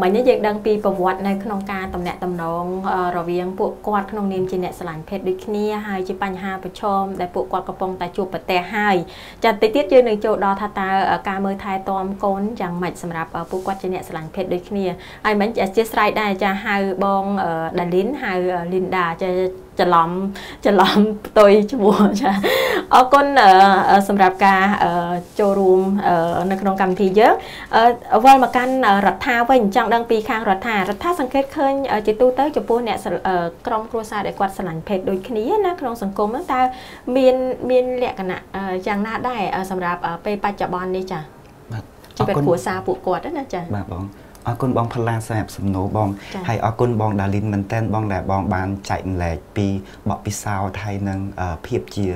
មិញនេះយើងដឹងពីប្រវត្តិនៅក្នុងការតំណាក់តំណងរវាងពួកគាត់ក្នុងនាមជាអ្នកស្រឡាញ់ភេទដូចគ្នាហើយជាបញ្ហាប្រឈមដែលពួកគាត់កំពុងតែជួបប្រទះហើយចាតិចទៀតយើងនឹងចូលដល់ថាតើការមើលថែទាំកូនយ៉ាងម៉េចសម្រាប់ពួកគាត់ជាអ្នកស្រឡាញ់ភេទដូចគ្នាហើយមិញអធ្យាស្រ័យដែរចាហៅបងដាលីនហៅលីនដាចា ច្រឡំផ្ទុយឈ្មោះចាអរគុណសម្រាប់ការចូលរួមនៅក្នុងកម្មវិធីយើងវិលមកកាន់រដ្ឋាវិញចង់ដឹងពីខាងរដ្ឋាសង្កេតឃើញជាទូទៅចំពោះអ្នកក្រុមគ្រួសារដែលគាត់ស្រឡាញ់ភេទដូចគ្នាណាក្នុងសង្គមហ្នឹងតើមានលក្ខណៈយ៉ាងណាដែរសម្រាប់ពេលបច្ចុប្បន្ននេះចាបាទជីវិតគ្រួសារពួកគាត់ណាចាបាទបងអរគុណបងផល្លាសម្រាប់សំណួរបងហើយអរគុណបងដាលីនមែនតើបងដែលបងបានចែកម្លែកពីបទពិសោធន៍ហើយនឹងភាពជា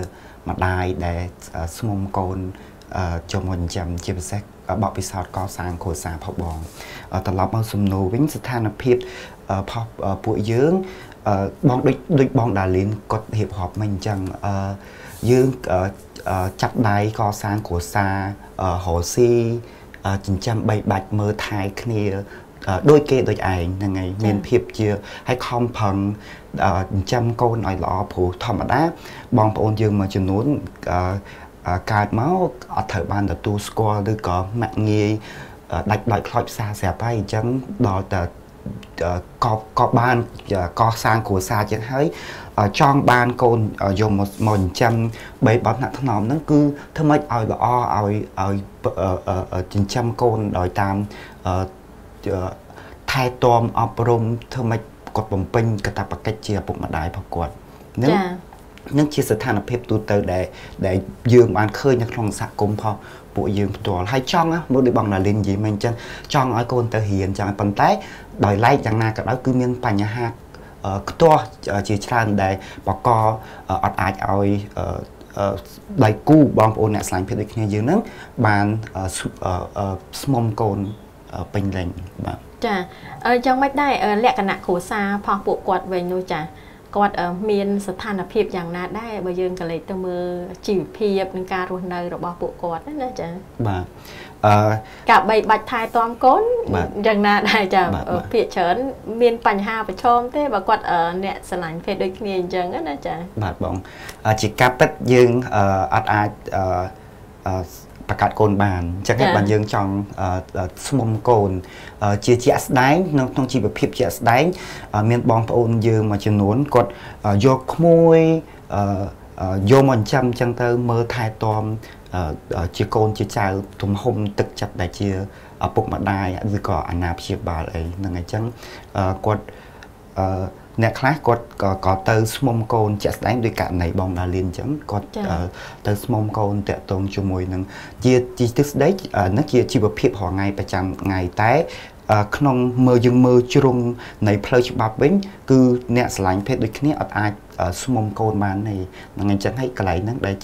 ម្ដាយដែលស្មុំកូនចូលមកចិញ្ចឹមជាពិសេសបទពិសោធន៍កសាងគ្រួសារផងបងត្រឡប់មកសំណួរវិញស្ថានភាពផុសពួកយើងបងដូចបងដាលីនគាត់រៀបរាប់មកអញ្ចឹងយើងចាប់ដៃកសាងគ្រួសាររកស៊ីចិញ្ចឹមបីបាច់មើលថែគ្នាដូចគេដូចឯងហ្នឹងហើយមានភាពជាហើយខំប្រឹងចិញ្ចឹមកូនឲ្យល្អព្រោះធម្មតាបងប្អូនយើងមួយចំនួនកើតមកអត់ត្រូវបានទទួលស្គាល់ឬក៏ម៉ាក់ងាយដាច់ដោយខ្លោចផ្សាស្រាប់ហើយអញ្ចឹងដល់តែក៏បានកសាងគ្រួសារជាងហើយចង់បានកូនយកមកចិញ្ចឹមបីបាត់ថ្នាក់ថ្នមហ្នឹងគឺធ្វើម៉េចឲ្យល្អឲ្យចិញ្ចឹមកូនដោយតាមថែទាំអប់រំធ្វើម៉េចគាត់បំពេញកាតព្វកិច្ចជាឪពុកម្ដាយរបស់គាត់នឹងជាស្ថានភាពទូទៅដែលយើងបានឃើញនៅក្នុងសហគមន៍ផងពួកយើងផ្ទាល់ហើយចង់មកដូចបងដាលីននិយាយមកអញ្ចឹងចង់ឲ្យកូនទៅរៀនចង់ប៉ុន្តែដោយឡែកយ៉ាងណាក៏ដោយគឺមានបញ្ហាខ្ទាស់ជាច្រើនដែលបកអត់អាចឲ្យដៃគូបងប្អូនអ្នកស្រឡាញ់ភេទដូចគ្នាយើងនឹងបានស្មុំកូនពេញលេញបាទចាយ៉ាងម៉េចដែរលក្ខណៈគ្រួសារផុសពួកគាត់វិញនោះចាគាត់មានស្ថានភាពយ៉ាងណាដែរបើយើងក៏លេចទៅមើលជីវភាពនិងការរស់នៅរបស់ពួកគាត់ណាចាបាទការបីបាច់ថែទាំកូនយ៉ាងណាដែរចាភាគច្រើនមានបញ្ហាប្រឈមទេបើគាត់អ្នកស្រឡាញ់ភេទដូចគ្នាអញ្ចឹងណាចាបាទបងជាការពិតយើងអត់អាចបង្កើតកូនបានអញ្ចឹងហើយបានយើងចង់ស្មុំកូនជាជាក់ស្ដែងក្នុងជីវភាពជាក់ស្ដែងមានបងប្អូនយើងមួយចំនួនគាត់យកក្មួយយកមកចិញ្ចឹមអញ្ចឹងទៅមើលថែទាំជាកូនជាចៅទំហំទឹកចិត្តដែលជាឪពុកម្ដាយឬក៏អាណាព្យាបាលអីហ្នឹងអញ្ចឹងគាត់អ្នកខ្លះគាត់ក៏ទៅស្មុំកូនជាក់ស្ដែងដោយករណីបងដាលីនអញ្ចឹងគាត់ទៅស្មុំកូនតាក់ទងជាមួយនឹងជាទិសដីនឹងជាជីវភាពរាល់ថ្ងៃប្រចាំថ្ងៃតែក្នុងមើលយើងមើលជ្រុងនៃផ្លូវច្បាប់វិញគឺអ្នកស្រឡាញ់ភេទដូចគ្នាអត់អាចស្មុំកូនបានទេហ្នឹងអញ្ចឹងហើយកន្លែងហ្នឹងដែល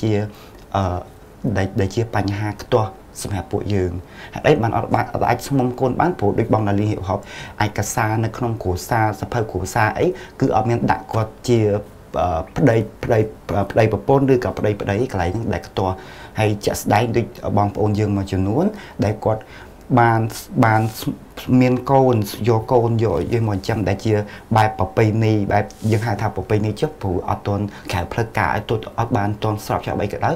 ជាបញ្ហាខ្ទាស់សម្រាប់ពួកយើងហេតុអីបានអត់អាចស្មុំកូនបានព្រោះដូចបងដាលីហិបហបឯកសារនៅក្នុងគ្រួសារសភៅគ្រួសារអីគឺអត់មានដាក់គាត់ជាប្តីប្រពន្ធឬក៏ប្តីកន្លែងហ្នឹងដែលខ្ទាស់ហើយជាក់ស្ដែងដូចបងប្អូនយើងមួយចំនួនដែលគាត់បានមានកូនយកកូនយកយើងមកចិញ្ចឹមដែលជាបែបប្រពៃណីបែបយើងហៅថាប្រពៃណីចុះព្រោះអត់ទាន់ក្រៅផ្លូវការឲ្យទោះអត់បានទាន់ស្របច្បាប់អីក៏ដោយ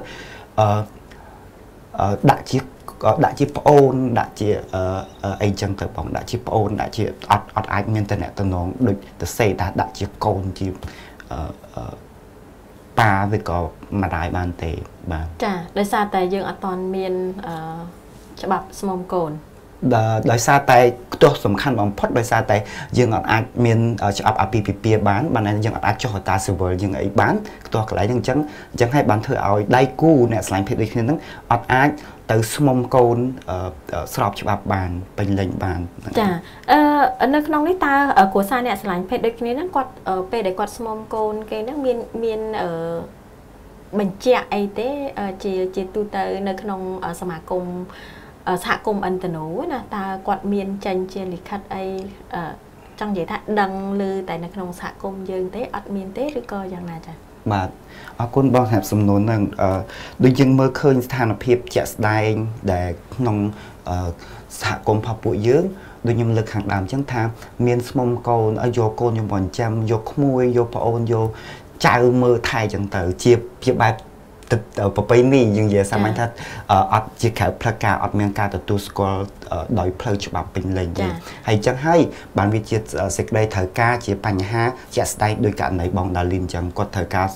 ដាក់ជាប្អូនដាក់ជាអីចឹងទៅបងដាក់ជាប្អូនដាក់ជាអត់អាចមានតំណែងដូចទៅសេថាដាក់ជាកូនជាប៉ាឬក៏ម្ដាយបានទេបាទចាដោយសារតែយើងអត់ទាន់មានច្បាប់ស្មុំកូនដោយសារតែខ្ទាស់សំខាន់បំផុតដោយសារតែយើងអត់អាចមានច្បាប់អាពាហ៍ពិពាហ៍បានយើងអត់អាចចុះអត្រាស៊ីវិលយើងអីបានខ្ទាស់កន្លែងហ្នឹងអញ្ចឹងហើយបានធ្វើឲ្យដៃគូអ្នកស្រឡាញ់ភេទដូចគ្នាហ្នឹងអត់អាចទៅស្មុំកូនស្របច្បាប់បានពេញលេញបានចានៅក្នុងនេះតើគ្រួសារអ្នកស្រឡាញ់ភេទដូចគ្នាហ្នឹងគាត់ពេលដែលគាត់ស្មុំកូនគេហ្នឹងមានបញ្ជាក់អីទេជាទូទៅនៅក្នុងសមាគមសហគមន៍អន្តនោណាតើគាត់មានចេញជាលិខិតអីចង់និយាយថាដឹងឮតែនៅក្នុងសហគមន៍យើងទេអត់មានទេឬក៏យ៉ាងណាចាបាទអរគុណបងសម្រាប់សំណួរហ្នឹងដូចយើងមើលឃើញស្ថានភាពជាក់ស្ដែងដែលក្នុងសហគមន៍ផពួកយើងដូចខ្ញុំលើកខាងដើមអញ្ចឹងថាមានស្មុំកូនឲ្យយកកូនខ្ញុំមកចិញ្ចឹមយកក្មួយយកប្អូនយកចៅមើលថែអញ្ចឹងទៅជាបែប ប្រពៃណីយើងនិយាយសាមញ្ញថាអត់ជាក្រៅផ្លូវការអត់មានការទទួលស្គាល់ដោយផ្លូវច្បាប់ពេញលេញទេហើយអញ្ចឹងហើយបានវាជាសេចក្តីត្រូវការជាបញ្ហាជាក់ស្ដែងដោយករណីបងដាលីនអញ្ចឹងគាត់ត្រូវការ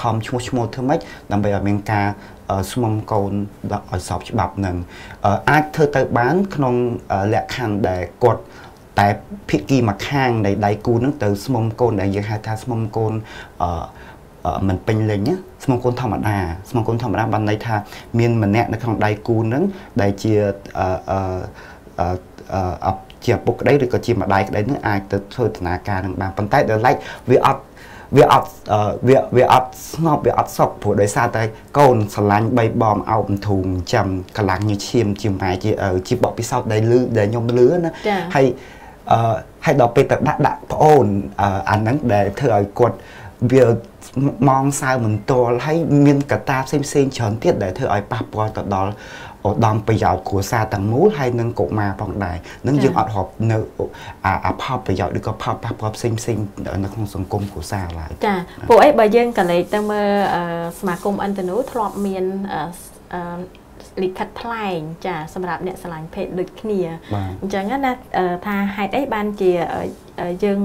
ខំឈ្មោះធ្វើម៉េចដើម្បីឲ្យមានការស្មុំកូនឲ្យស្របច្បាប់នឹងអាចធ្វើទៅបានក្នុងលក្ខខណ្ឌដែលគាត់តែភាគីមួយខាងនៃដៃគូនឹងទៅស្មុំកូនដែលយើងហៅថាស្មុំកូនមិនពេញលេញណាស្មុំកូនធម្មតាស្មុំកូនធម្មតាបានន័យថាមានម្នាក់នៅក្នុងដៃគូនឹងដែលជាជាឪពុកក្តីឬក៏ជាម្ដាយក្តីនឹងអាចទៅធ្វើដំណើរការនឹងបានប៉ុន្តែដល់ឡែកវាអត់ស្ងប់វាអត់សុខព្រោះដោយសារតែកូនស្រឡាញ់បីបងអោបធូងចាំកម្លាំងញើសឈាមជាម៉ែជាឪជាបកពិសោធន៍ដែលលឺដែលខ្ញុំលឺណាហើយហើយដល់ពេលទៅដាក់ប្អូនអាហ្នឹងដែលធ្វើឲ្យគាត់វាមងសៅមន្ទល់ហើយមានកត្តាផ្សេងច្រើនទៀតដែលធ្វើឲ្យប៉ះពាល់ទៅដល់ឧត្តមប្រយោជន៍គ្រួសារទាំងមូលហើយនិងកុមារផងដែរនឹងយើងអត់រាប់នៅអាផលប្រយោជន៍ឬក៏ផលប៉ះពាល់ផ្សេងនៅក្នុងសង្គមគ្រួសារឡើយចាពួកអីបើយើងក៏លេចទៅមើលសមាគមអន្តនូធ្លាប់មានលិខិតថ្លែងចាសម្រាប់អ្នកស្រឡាញ់ភេទដូចគ្នាអញ្ចឹងណាថាហេតុអីបានជាយើង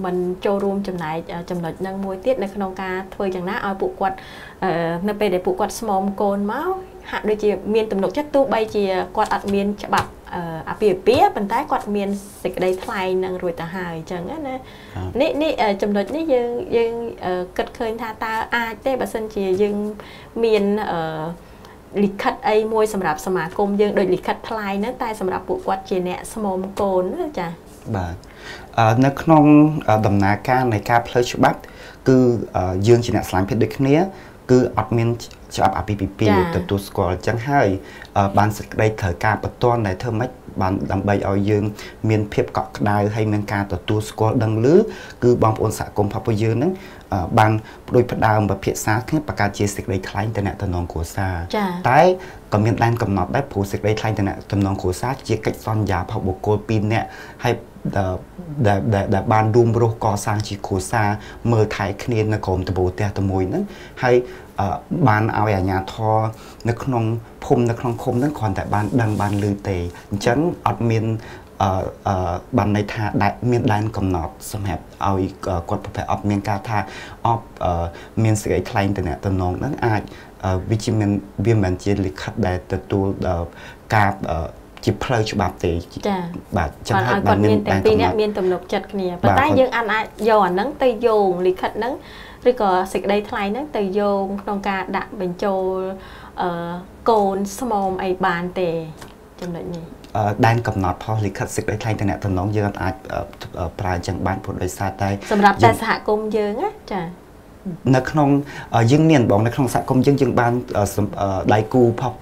មិនចូលរួមចំណែកចំណុចនឹងមួយទៀតនៅក្នុងការធ្វើយ៉ាងណាឲ្យពួកគាត់នៅពេលដែលពួកគាត់ស្មោមកូនមកហាក់ដូចជាមានទំនុកចិត្តទោះបីជាគាត់អត់មានច្បាប់អាពាហ៍ពិពាហ៍ប៉ុន្តែគាត់មានសេចក្តីថ្លែងនឹងរួចទៅហើយអញ្ចឹងណានេះចំណុចនេះយើងគិតឃើញថាតើអាចទេបើសិនជាយើងមានលិខិតអីមួយសម្រាប់សមាគមយើងដូចលិខិតថ្លែងហ្នឹងតែសម្រាប់ពួកគាត់ជាអ្នកស្មោមកូនណាចាបាទនៅក្នុងដំណើរការនៃការផ្លូវច្បាប់គឺយើងជាអ្នកស្រឡាញ់ភេទដូចគ្នាគឺអត់មានច្បាប់អាពាហ៍ពិពាហ៍ទទួលស្គាល់អញ្ចឹងហើយបានសេចក្តីត្រូវការបន្ទាន់ដែលធ្វើម៉េចបានដើម្បីឲ្យយើងមានភាពកក់ក្ដៅហើយមានការទទួលស្គាល់ដឹងឮគឺបងប្អូនសហគមន៍ផងពួកយើងហ្នឹងបានផ្ដួចផ្ដើមពិភាក្សាគ្នាបង្កើតជាសេចក្តីថ្លែងតំណែងគ្រួសារតែក៏មានដែនកំណត់ដែរព្រោះសេចក្តីថ្លែងតំណែងគ្រួសារជាកិច្ចសន្យារបស់បុគ្គលពីរនាក់ហើយដែលបានរួមរស់កសាងជាគ្រួសារមើលថែគ្នានៅក្រោមដំបូលផ្ទះតែមួយហ្នឹងហើយបានឲ្យអាជ្ញាធរនៅក្នុងភូមិនៅក្នុងឃុំហ្នឹងគ្រាន់តែបានដឹងបានឮទេអញ្ចឹងអត់មានបានន័យថាមានដែនកំណត់សម្រាប់ឲ្យគាត់ប្រភេទអត់មានការថាអត់មានសេចក្តីថ្លែងតំណែងហ្នឹងអាចវាជាមានវាមិនជាលិខិតដែលទទួលការជាផ្លូវច្បាប់ទេចាបាទចឹងហើយបានមានទាំងពីរអ្នកមានទំនុកចិត្តគ្នាប៉ុន្តែយើងអាចយកអាហ្នឹងទៅយោងលិខិតហ្នឹងឬក៏សេចក្តីថ្លែងហ្នឹងទៅយោងក្នុងការដាក់បញ្ចូលកូនស្មោមអីបានទេចំណុចនេះដែនកំណត់ផលលិខិតសេចក្តីថ្លែងតំណែងយើងអាចប្រើអញ្ចឹងបានព្រោះដោយសារតែសម្រាប់តែសហគមន៍យើងណាចានៅក្នុងយើងមានបងនៅក្នុងសហគមន៍យើងបានដៃគូផប់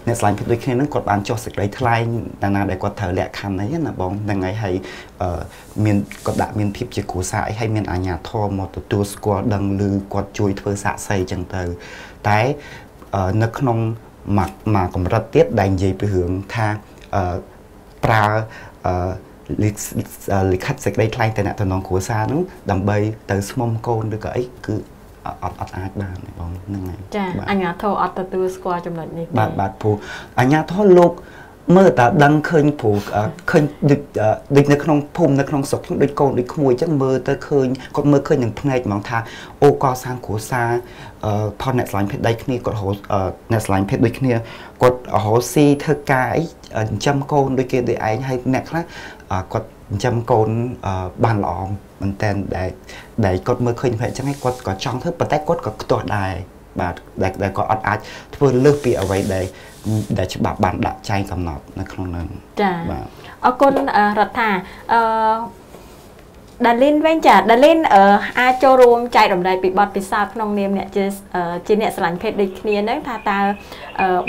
អ្នកស្រឡាញ់ភេទដូចគ្នាហ្នឹងគាត់បានចុះសេចក្តីថ្លែងតាណាដែលគាត់ត្រូវលក្ខខណ្ឌអីណាបងហ្នឹងហើយហើយមានគាត់ដាក់មានភាពជាគ្រួសារអីហើយមានអាជ្ញាធរមកទទួលស្គាល់ដឹងឮគាត់ជួយធ្វើសាក្សីចឹងទៅតែនៅក្នុងមួយកម្រិតទៀតដែលនិយាយពីរឿងថាប្រើលិខិតសេចក្តីថ្លែងតំណែងគ្រួសារហ្នឹងដើម្បីទៅស្មុំកូនឬក៏អីគឺអត់អាចបានបងហ្នឹងហើយចាអាជ្ញាធរអត់ទទួលស្គាល់ចំណុចនេះបាទបាទព្រោះអាជ្ញាធរលោកមើលតែដឹងឃើញព្រោះឃើញដូចនៅក្នុងភូមិនៅក្នុងស្រុកដូចកូនដូចក្មួយអញ្ចឹងមើលទៅឃើញគាត់មើលឃើញនឹងភ្នែកហ្មងថាអូកសាងគ្រួសារផលអ្នកស្រឡាញ់ភេទដៃគ្នាគាត់រកអ្នកស្រឡាញ់ភេទដូចគ្នាគាត់រកស៊ីធ្វើការអីចិញ្ចឹមកូនដូចគេដូចឯងហើយអ្នកខ្លះគាត់ចិញ្ចឹមកូនបានល្អមែនតើដែលគាត់មើលឃើញភេទអញ្ចឹងហើយគាត់ក៏ចង់ធ្វើប៉ុន្តែគាត់ក៏ខ្ទាស់ដែរបាទដែលគាត់អត់អាចធ្វើលើសពីអ្វីដែលច្បាប់បានដាក់ចែងកំណត់នៅក្នុងនឹងចាបាទអរគុណរដ្ឋាដាលីនវិញចាដាលីនអាចចូលរួមចែករំលែកពីបទពិសោធន៍ក្នុងនាមអ្នកជាអ្នកស្រឡាញ់ភេទដូចគ្នាហ្នឹងថាតើ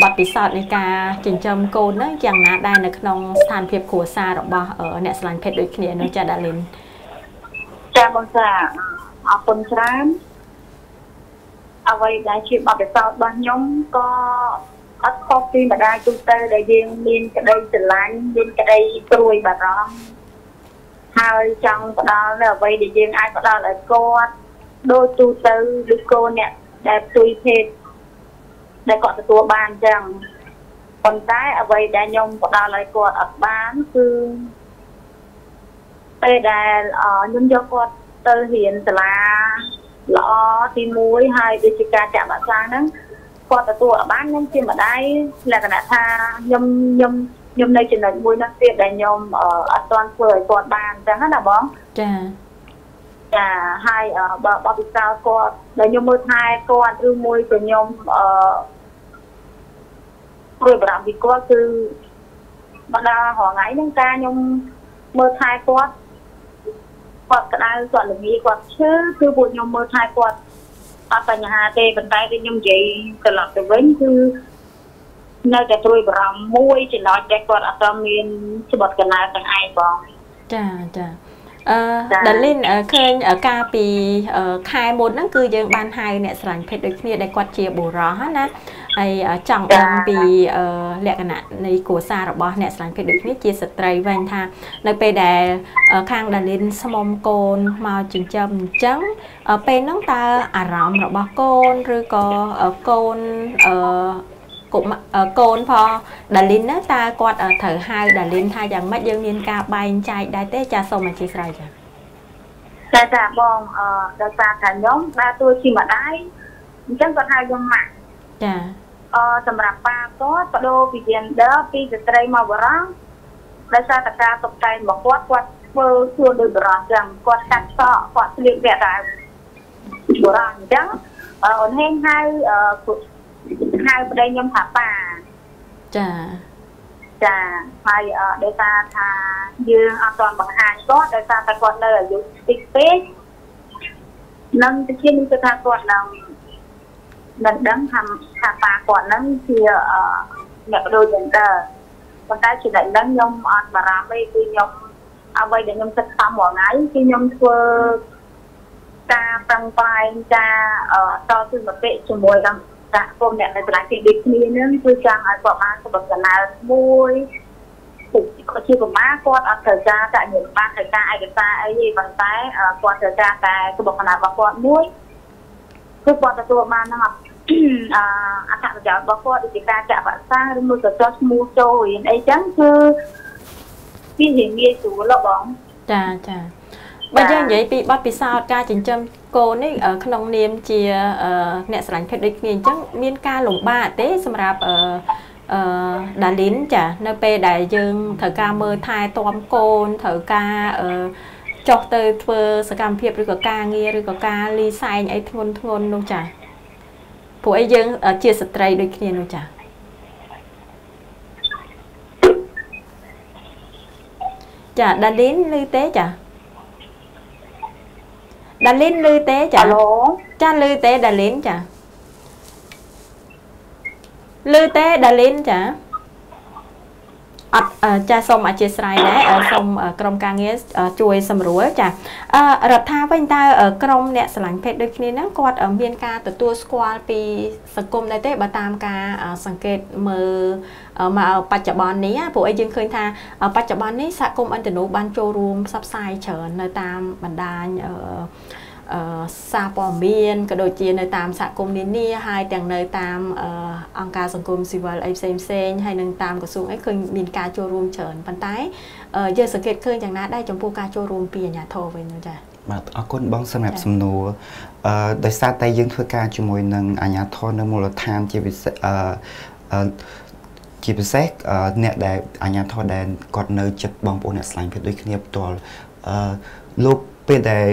បទពិសោធន៍នៃការចិញ្ចឹមកូនហ្នឹងយ៉ាងណាដែរនៅក្នុងស្ថានភាពគ្រួសាររបស់អ្នកស្រឡាញ់ភេទដូចគ្នានោះចាដាលីនចាបងសាអរគុណច្រើនអ្វីដែលជាបទពិសោធន៍របស់ខ្ញុំក៏អត់ខុសពីម្ដាយទូទៅដែលយើងមានក្តីស្រឡាញ់មានក្តីព្រួយបារម្ភហើយចង់ផ្ដល់នៅអ្វីដែលយើងអាចផ្ដល់ឲ្យគាត់ដូចទូទៅឬកូនអ្នក ដែលផ្ទុយភេទដែលគាត់ទទួលបានអញ្ចឹងប៉ុន្តែអ្វីដែលខ្ញុំផ្ដល់ឲ្យគាត់អត់បានគឺពេលដែលខ្ញុំយកគាត់ទៅរៀនសាលាល្អទី1ហើយដូចជាការចាក់វ៉ាក់សាំងហ្នឹងគាត់ទទួលអត់បានខ្ញុំជាម្ដាយលក្ខណៈថាខ្ញុំខ្ញុំខ្ញុំនៅចំណុចមួយនោះទៀតដែលខ្ញុំអត់ទាន់ធ្វើឲ្យគាត់បានអញ្ចឹងណាបងចាចាហើយបើបពិសោធន៍គាត់ដែលខ្ញុំមើលថែគាត់ឬមួយក៏ខ្ញុំព្រួយបារម្ភពីគាត់គឺមកដល់រាល់ថ្ងៃហ្នឹងការខ្ញុំមើលថែគាត់គាត់ក្តៅគាត់ល្ងាគាត់ឈឺគឺពួកខ្ញុំមើលថែគាត់អត់បញ្ហាទេប៉ុន្តែដូចខ្ញុំនិយាយត្រឡប់ទៅវិញគឺនៅតែព្រួយបារម្ភមួយចំណុចដែលគាត់អត់ទាន់មានច្បាប់កណ្ដាលទាំងឯងបងចាចាដាលីនឃើញកាលពីខែមុនហ្នឹងគឺយើងបានហៅអ្នកស្រឡាញ់ភេទដូចគ្នាដែលគាត់ជាបុរសណាហើយចង់ដឹងពីលក្ខណៈនៃគ្រួសាររបស់អ្នកស្រឡាញ់ភេទដូចគ្នាជាស្ត្រីវិញថានៅពេលដែលខាងដាលីនស្មុំកូនមកចិញ្ចឹមអញ្ចឹងពេលហ្នឹងតើអារម្មណ៍របស់កូនឬក៏កូនកូនផងដាលីនហ្នឹងតើគាត់ត្រូវហៅដាលីនថាយ៉ាងម៉េចយើងមានការបែងចែកដែរទេចាសូមអធិស្ឋានចាចាចាបងដោយសារថាខ្ញុំដើរតួជាម្ដាយអញ្ចឹងគាត់ហៅខ្ញុំម៉ាក់ចាសម្រាប់ប៉ាគាត់បដូរពី gender ពីស្ត្រីមកបុរសដោយសារតែការតុបតែងរបស់គាត់គាត់ធ្វើខ្លួនដូចបុរសអញ្ចឹងគាត់កាត់សក់គាត់ស្លៀកពាក់តែបុរសអញ្ចឹងអូនហេងហៅហៅប្តីខ្ញុំថាប៉ាចាចាហើយដោយសារថាយើងអត់ទាន់បង្ហាញគាត់ដោយសារតែគាត់នៅអាយុតិចពេកនឹងទៅជាខ្ញុំគិតថាគាត់នឹងដឹងថាប៉ាគាត់នឹងជាអ្នកបដូរ gender ប៉ុន្តែចំណុចហ្នឹងខ្ញុំអត់បារម្ភទេគឺខ្ញុំអ្វីដែលខ្ញុំគិតខំរាល់ថ្ងៃគឺខ្ញុំធ្វើការប្រឹងប្រែងការតស៊ូមតិជាមួយនឹងសហគមន៍អ្នកនៅកន្លែងទីដូចគ្នានឹងគឺចង់ឲ្យគាត់បានសុខកណ្ដាលមួយគាត់ជាប្រមាគាត់អត់ត្រូវការតែញបានត្រូវការឯកសារអីទេប៉ុន្តែគាត់ត្រូវការតែសុខកណ្ដាលរបស់គាត់មួយគឺគាត់ទទួលបាននឹងអត្ថប្រយោជន៍របស់គាត់ដូចជាការចាក់វ៉ាក់សាំងឬមួយក៏ចុះឈ្មោះចូលរៀនអីចឹងគឺវាងាយស្រួលបងចាចាបើយើងនិយាយពីបទពិសោធន៍ការចិញ្ចឹមកូននេះក្នុងនាមជាអ្នកស្រឡាញ់ភេទដូចគ្នាអញ្ចឹងមានការលំបាកទេសម្រាប់ដាលីនចានៅពេលដែលយើងត្រូវការមើលថែទាំកូនត្រូវការចុះទៅធ្វើសកម្មភាពឬក៏ការងារឬក៏ការលីសែងអីធ្ងន់ធ្ងរនោះចាព្រោះអីយើងជាស្ត្រីដូចគ្នានោះចាចាដាលីនឮទេចាដាលីនឮទេចាចាឮទេដាលីនចាឮទេដាលីនចាអត់ចាសូមអធិស្ឋានដែរសូមក្រុមការងារជួយសម្រួលចារដ្ឋាវិញតើក្រុមអ្នកស្រឡាញ់ភេទដូចគ្នាហ្នឹងគាត់មានការទទួលស្គាល់ពីសង្គមដែរទេបើតាមការសង្កេតមើលមកបច្ចុប្បន្ននេះព្រោះអីយើងឃើញថាបច្ចុប្បន្ននេះសហគមន៍អន្តរជាតិបានចូលរួមផ្សព្វផ្សាយច្រើននៅតាមបណ្ដាញសារព័ត៌មានក៏ដូចជានៅតាមសហគមន៍នានាហើយទាំងនៅតាមអង្គការសង្គមស៊ីវិលអីផ្សេងផ្សេងហើយនឹងតាមក្រសួងអីឃើញមានការចូលរួមច្រើនប៉ុន្តែយើងសង្កេតឃើញយ៉ាងណាដែរចំពោះការចូលរួមពីអាជ្ញាធរវិញចា៎បាទអរគុណបងសម្រាប់សំណួរដោយសារតែយើងធ្វើការជាមួយនឹងអាជ្ញាធរនៅមូលដ្ឋានជាពិសេសជាពិសេសអ្នកដែលអាជ្ញាធរដែលគាត់នៅចិត្តបងប្អូនអ្នកស្រឡាញ់ភេទដូចគ្នាផ្ទាល់លោកពេលដែល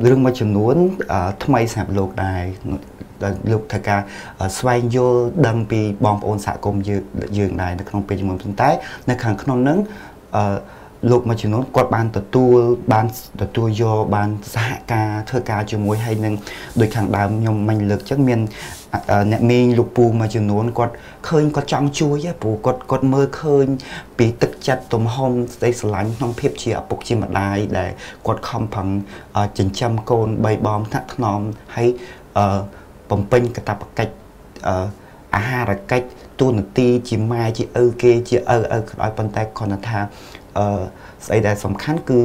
រឿងមួយចំនួនថ្មីសម្រាប់លោកដែរលោកត្រូវការស្វែងយល់ដឹងពីបងប្អូនសហគមន៍យើងដែរនៅក្នុងពេលជាមួយប៉ុន្តែនៅខាងក្នុងហ្នឹងលោកមួយចំនួនគាត់បានទទួលយកបានសហការធ្វើការជាមួយហើយនឹងដោយខាងដើមខ្ញុំមិញលើកចឹងមានអ្នកមីងលោកពូមួយចំនួនគាត់ឃើញគាត់ចង់ជួយព្រោះគាត់មើលឃើញពីទឹកចិត្តទំហំស្ដីស្រឡាញ់ក្នុងភាពជាឪពុកជាម្ដាយដែលគាត់ខំប្រឹងចិញ្ចឹមកូនបីបងថ្នាក់ថ្នមហើយបំពេញកាតព្វកិច្ចអាហារកិច្ចតួនាទីជាម៉ែជាឪគេជាឪឪក៏ដោយប៉ុន្តែគ្រាន់តែថាស្អីដែលសំខាន់គឺ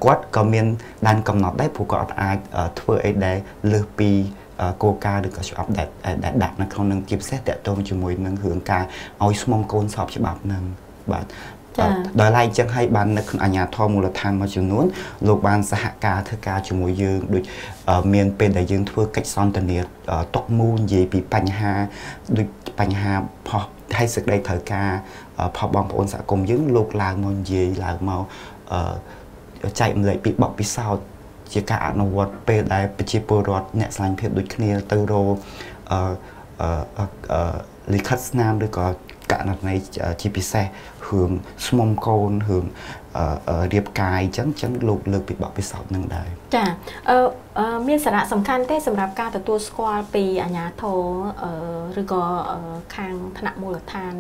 គាត់ក៏មានដែនកំណត់ដែរព្រោះគាត់អត់អាចធ្វើអីដែលលើសពី គោលការណ៍ឬក៏ច្បាប់ដែលដាក់នៅក្នុងនឹងជាពិសេសតាក់ទងជាមួយនឹងរឿងការឲ្យស្មងកូនស្របច្បាប់នឹងបាទដោយឡែកអញ្ចឹងហើយបាននៅក្នុងអាជ្ញាធរមូលដ្ឋានមួយចំនួនលោកបានសហការធ្វើការជាមួយយើងដូចមានពេលដែលយើងធ្វើកិច្ចសន្ទនាតុកមូលនិយាយពីបញ្ហាដូចបញ្ហាផុសហើយសេចក្តីត្រូវការផុសបងប្អូនសហគមន៍យើងលោកឡើងមកនិយាយឡើងមកចែកម្លែកពីបទពិសោធន៍ជាការអនុវត្តពេលដែលប្រជាពលរដ្ឋអ្នកស្រឡាញ់ភេទដូចគ្នាទៅរកលិខិតស្នាមឬក៏ករណីជាពិសេសរឿងស្មុំកូនរឿងរៀបកាយអញ្ចឹងលោកលើកពីបទពិសោធន៍នឹងដែរចាមានសារៈសំខាន់ទេសម្រាប់ការទទួលស្គាល់ពីអាជ្ញាធរឬក៏ខាងថ្នាក់មូលដ្ឋាន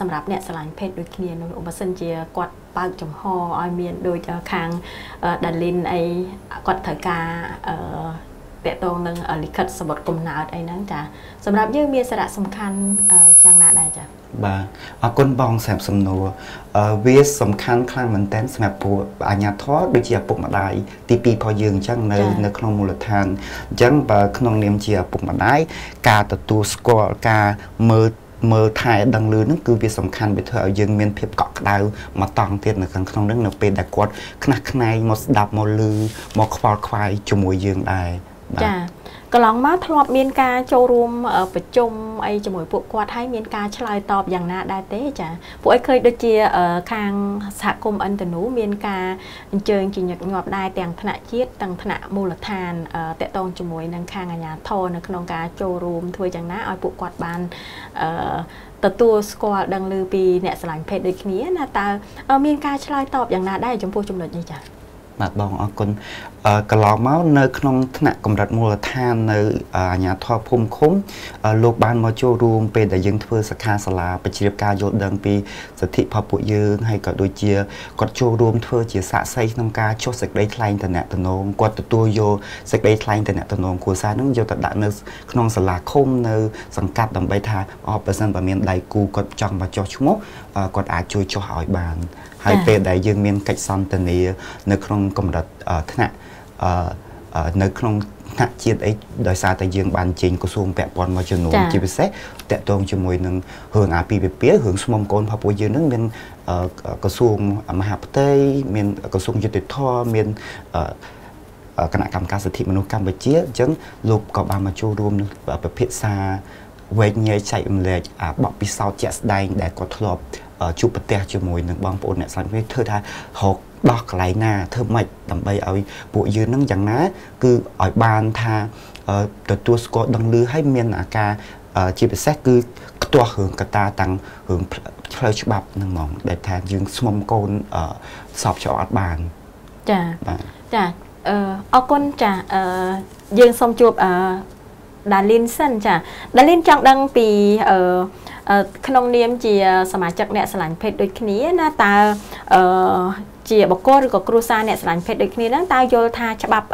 សម្រាប់អ្នកស្រឡាញ់ភេទដូចគ្នានោះបើសិនជាគាត់បើកចំហឲ្យមានដូចខាងដាលីនអីគាត់ត្រូវការតកតងនឹងលិខិតសម្បត្តិកំណើតអីហ្នឹងចាសម្រាប់យើងមានសារៈសំខាន់យ៉ាងណាដែរចាបាទអរគុណបងសម្រាប់សំណួរវាសំខាន់ខ្លាំងមែនទែនសម្រាប់ពួកអាជ្ញាធរដូចជាឪពុកម្ដាយទី2របស់យើងអញ្ចឹងនៅក្នុងមូលដ្ឋានអញ្ចឹងបើក្នុងនាមជាឪពុកម្ដាយការទទួលស្គាល់ការមើលថែដឹងលឺហ្នឹងគឺវាសំខាន់វាធ្វើឲ្យយើងមានភាពកក់ក្ដៅមកតង់ទៀតនៅខាងក្នុងហ្នឹងនៅពេលដែលគាត់ខ្នះខ្នែងមកស្ដាប់មកលឺមកខ្វល់ខ្វាយជាមួយយើងដែរចាកន្លងមកធ្លាប់មានការចូលរួមប្រជុំអីជាមួយពួកគាត់ហើយមានការឆ្លើយតបយ៉ាងណាដែរទេចាពួកឯងឃើញដូចជាខាងសហគមន៍ឥន្ទនូមានការអញ្ជើញជាញឹកញាប់ដែរទាំងថ្នាក់ជាតិទាំងថ្នាក់មូលដ្ឋានតាក់ទងជាមួយនឹងខាងអាជ្ញាធរនៅក្នុងការចូលរួមធ្វើយ៉ាងណាឲ្យពួកគាត់បានទទួលស្គាល់ដឹងឮពីអ្នកស្រឡាញ់ភេទដូចគ្នាណាតើមានការឆ្លើយតបយ៉ាងណាដែរចំពោះចំណុចនេះចាបាទបងអរគុណកន្លងមកនៅក្នុងថ្នាក់កម្រិតមូលដ្ឋាននៅអាជ្ញាធរភូមិឃុំលោកបានមកចូលរួមពេលដែលយើងធ្វើសិក្ខាសាលាបញ្ជ្រាបការយល់ដឹងពីសិទ្ធិរបស់ពួកយើងហើយក៏ដូចជាគាត់ចូលរួមធ្វើជាសាក្សីក្នុងការចុះសេចក្តីថ្លែងតំណតំណងគាត់ទទួលយកសេចក្តីថ្លែងតំណតំណងគ្រួសារនឹងយកទៅដាក់នៅក្នុងសាលាឃុំនៅសង្កាត់ដើម្បីថាបើសិនបើមានដៃគូគាត់ចង់មកចុះឈ្មោះគាត់អាចជួយចុះឲ្យបានហើយពេលដែលយើងមានកិច្ចសន្ទនានៅក្នុងកម្រិតថ្នាក់នៅក្នុងថ្នាក់ជាតិអីដោយសារតែយើងបានចេញក្រសួងពាក់ព័ន្ធមួយចំនួនជាពិសេសតាក់ទងជាមួយនឹងរឿងអាពាហ៍ពិពាហ៍រឿងស្មុំកូនរបស់ពួកយើងនឹងមានក្រសួងមហាផ្ទៃមានក្រសួងយុត្តិធម៌មានគណៈកម្មការសិទ្ធិមនុស្សកម្ពុជាអញ្ចឹងលោកក៏បានមកចូលរួមពិភាក្សាវែកញែកចែករំលែកអាបទពិសោធន៍ជាក់ស្ដែងដែលគាត់ធ្លាប់ជួបប្រទះជាមួយនឹងបងប្អូនអ្នកស្រឡាញ់គ្នាធ្វើថារកដោះកន្លែងណាធ្វើម៉េចដើម្បីឲ្យពួកយើងនឹងយ៉ាងណាគឺឲ្យបានថាទទួលស្គាល់ដឹងឮហើយមានអាការជាពិសេសគឺខ្ទាស់រឿងកត្តាតាំងរឿងផ្លូវច្បាប់ហ្នឹងហ្មងដែលថាយើងស្មុំកូនសពចោលអត់បានចាចាអរគុណចាយើងសូមជួបដាលីនសិនចាដាលីនចង់ដឹងពីក្នុងនាមជាសមាជិកអ្នកស្រឡាញ់ភេទដូចគ្នាណាតើជាបុគ្គលឬក៏គ្រួសារអ្នកស្រឡាញ់ភេទដូចគ្នាហ្នឹងតើយល់ថាច្បាប់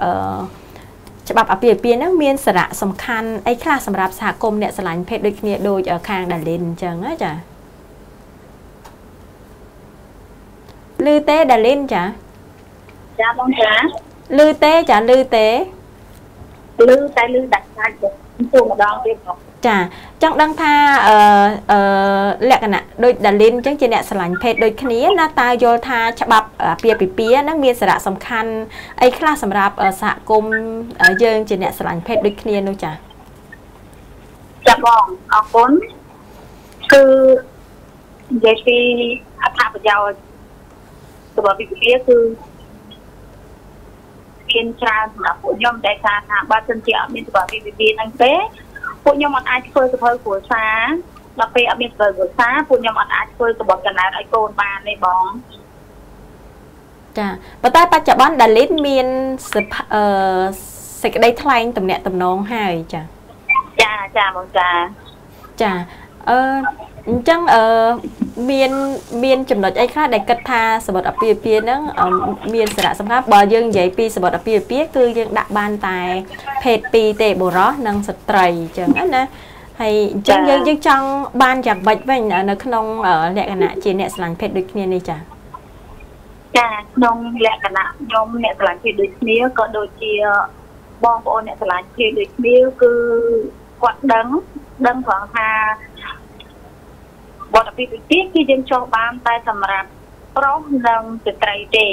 អាពាហ៍ពិពាហ៍ហ្នឹងមានសារៈសំខាន់អីខ្លះសម្រាប់សហគមន៍អ្នកស្រឡាញ់ភេទដូចគ្នាដូចខាងដាលីនអញ្ចឹងណាចាឮទេដាលីនចាចាបងចាឮទេចាឮទេឮតែឮដាច់ដាច់ទៅម្ដងទៀតបងចាចង់ដឹងថាលក្ខណៈដូចដាលីនអញ្ចឹងជាអ្នកស្រឡាញ់ភេទដូចគ្នាណាតើយល់ថាច្បាប់អាពាហ៍ពិពាហ៍ហ្នឹងមានសារៈសំខាន់អីខ្លះសម្រាប់សហគមន៍យើងជាអ្នកស្រឡាញ់ភេទដូចគ្នានោះចាចាបងអរគុណគឺនិយាយពីអត្ថប្រយោជន៍សម្រាប់ពិពាហ៍គឺមានច្រើនសម្រាប់ពួកខ្ញុំតែថាបើសិនជាអត់មានច្បាប់ពិពាហ៍ហ្នឹងទេពួកខ្ញុំអត់អាចធ្វើសភៅគ្រួសារដល់ពេលអត់មានសភៅគ្រួសារពួកខ្ញុំអត់អាចធ្វើសម្បត្តិកណែតឲ្យកូនបានទេបងចាប៉ុន្តែបច្ចុប្បន្នដាលីនមានសេចក្តីថ្លែងទំនាក់ទំនងហើយចាចាចាបងចាចាអញ្ចឹងមានចំណុចអីខ្លះដែលគិតថាសម្បត្តិអាពាហ៍ពិពាហ៍ហ្នឹងមានសារៈសំខាន់បើយើងនិយាយពីសម្បត្តិអាពាហ៍ពិពាហ៍គឺយើងដាក់បានតែភេទពីរទេបុរសនិងស្ត្រីអញ្ចឹងណាហើយអញ្ចឹងយើងចង់បានយ៉ាងម៉េចវិញនៅក្នុងលក្ខណៈជាអ្នកស្រឡាញ់ភេទដូចគ្នានេះចាចាក្នុងលក្ខណៈខ្ញុំអ្នកស្រឡាញ់ភេទដូចគ្នាក៏ដូចជា បងប្អូនអ្នកស្រឡាញ់ភេទដូចគ្នាគឺគាត់ដឹងត្រង់ថាបទអាពាហ៍ពិពាហ៍គឺយើងចុះបានតែសម្រាប់ប្រុសនិងស្ត្រីទេ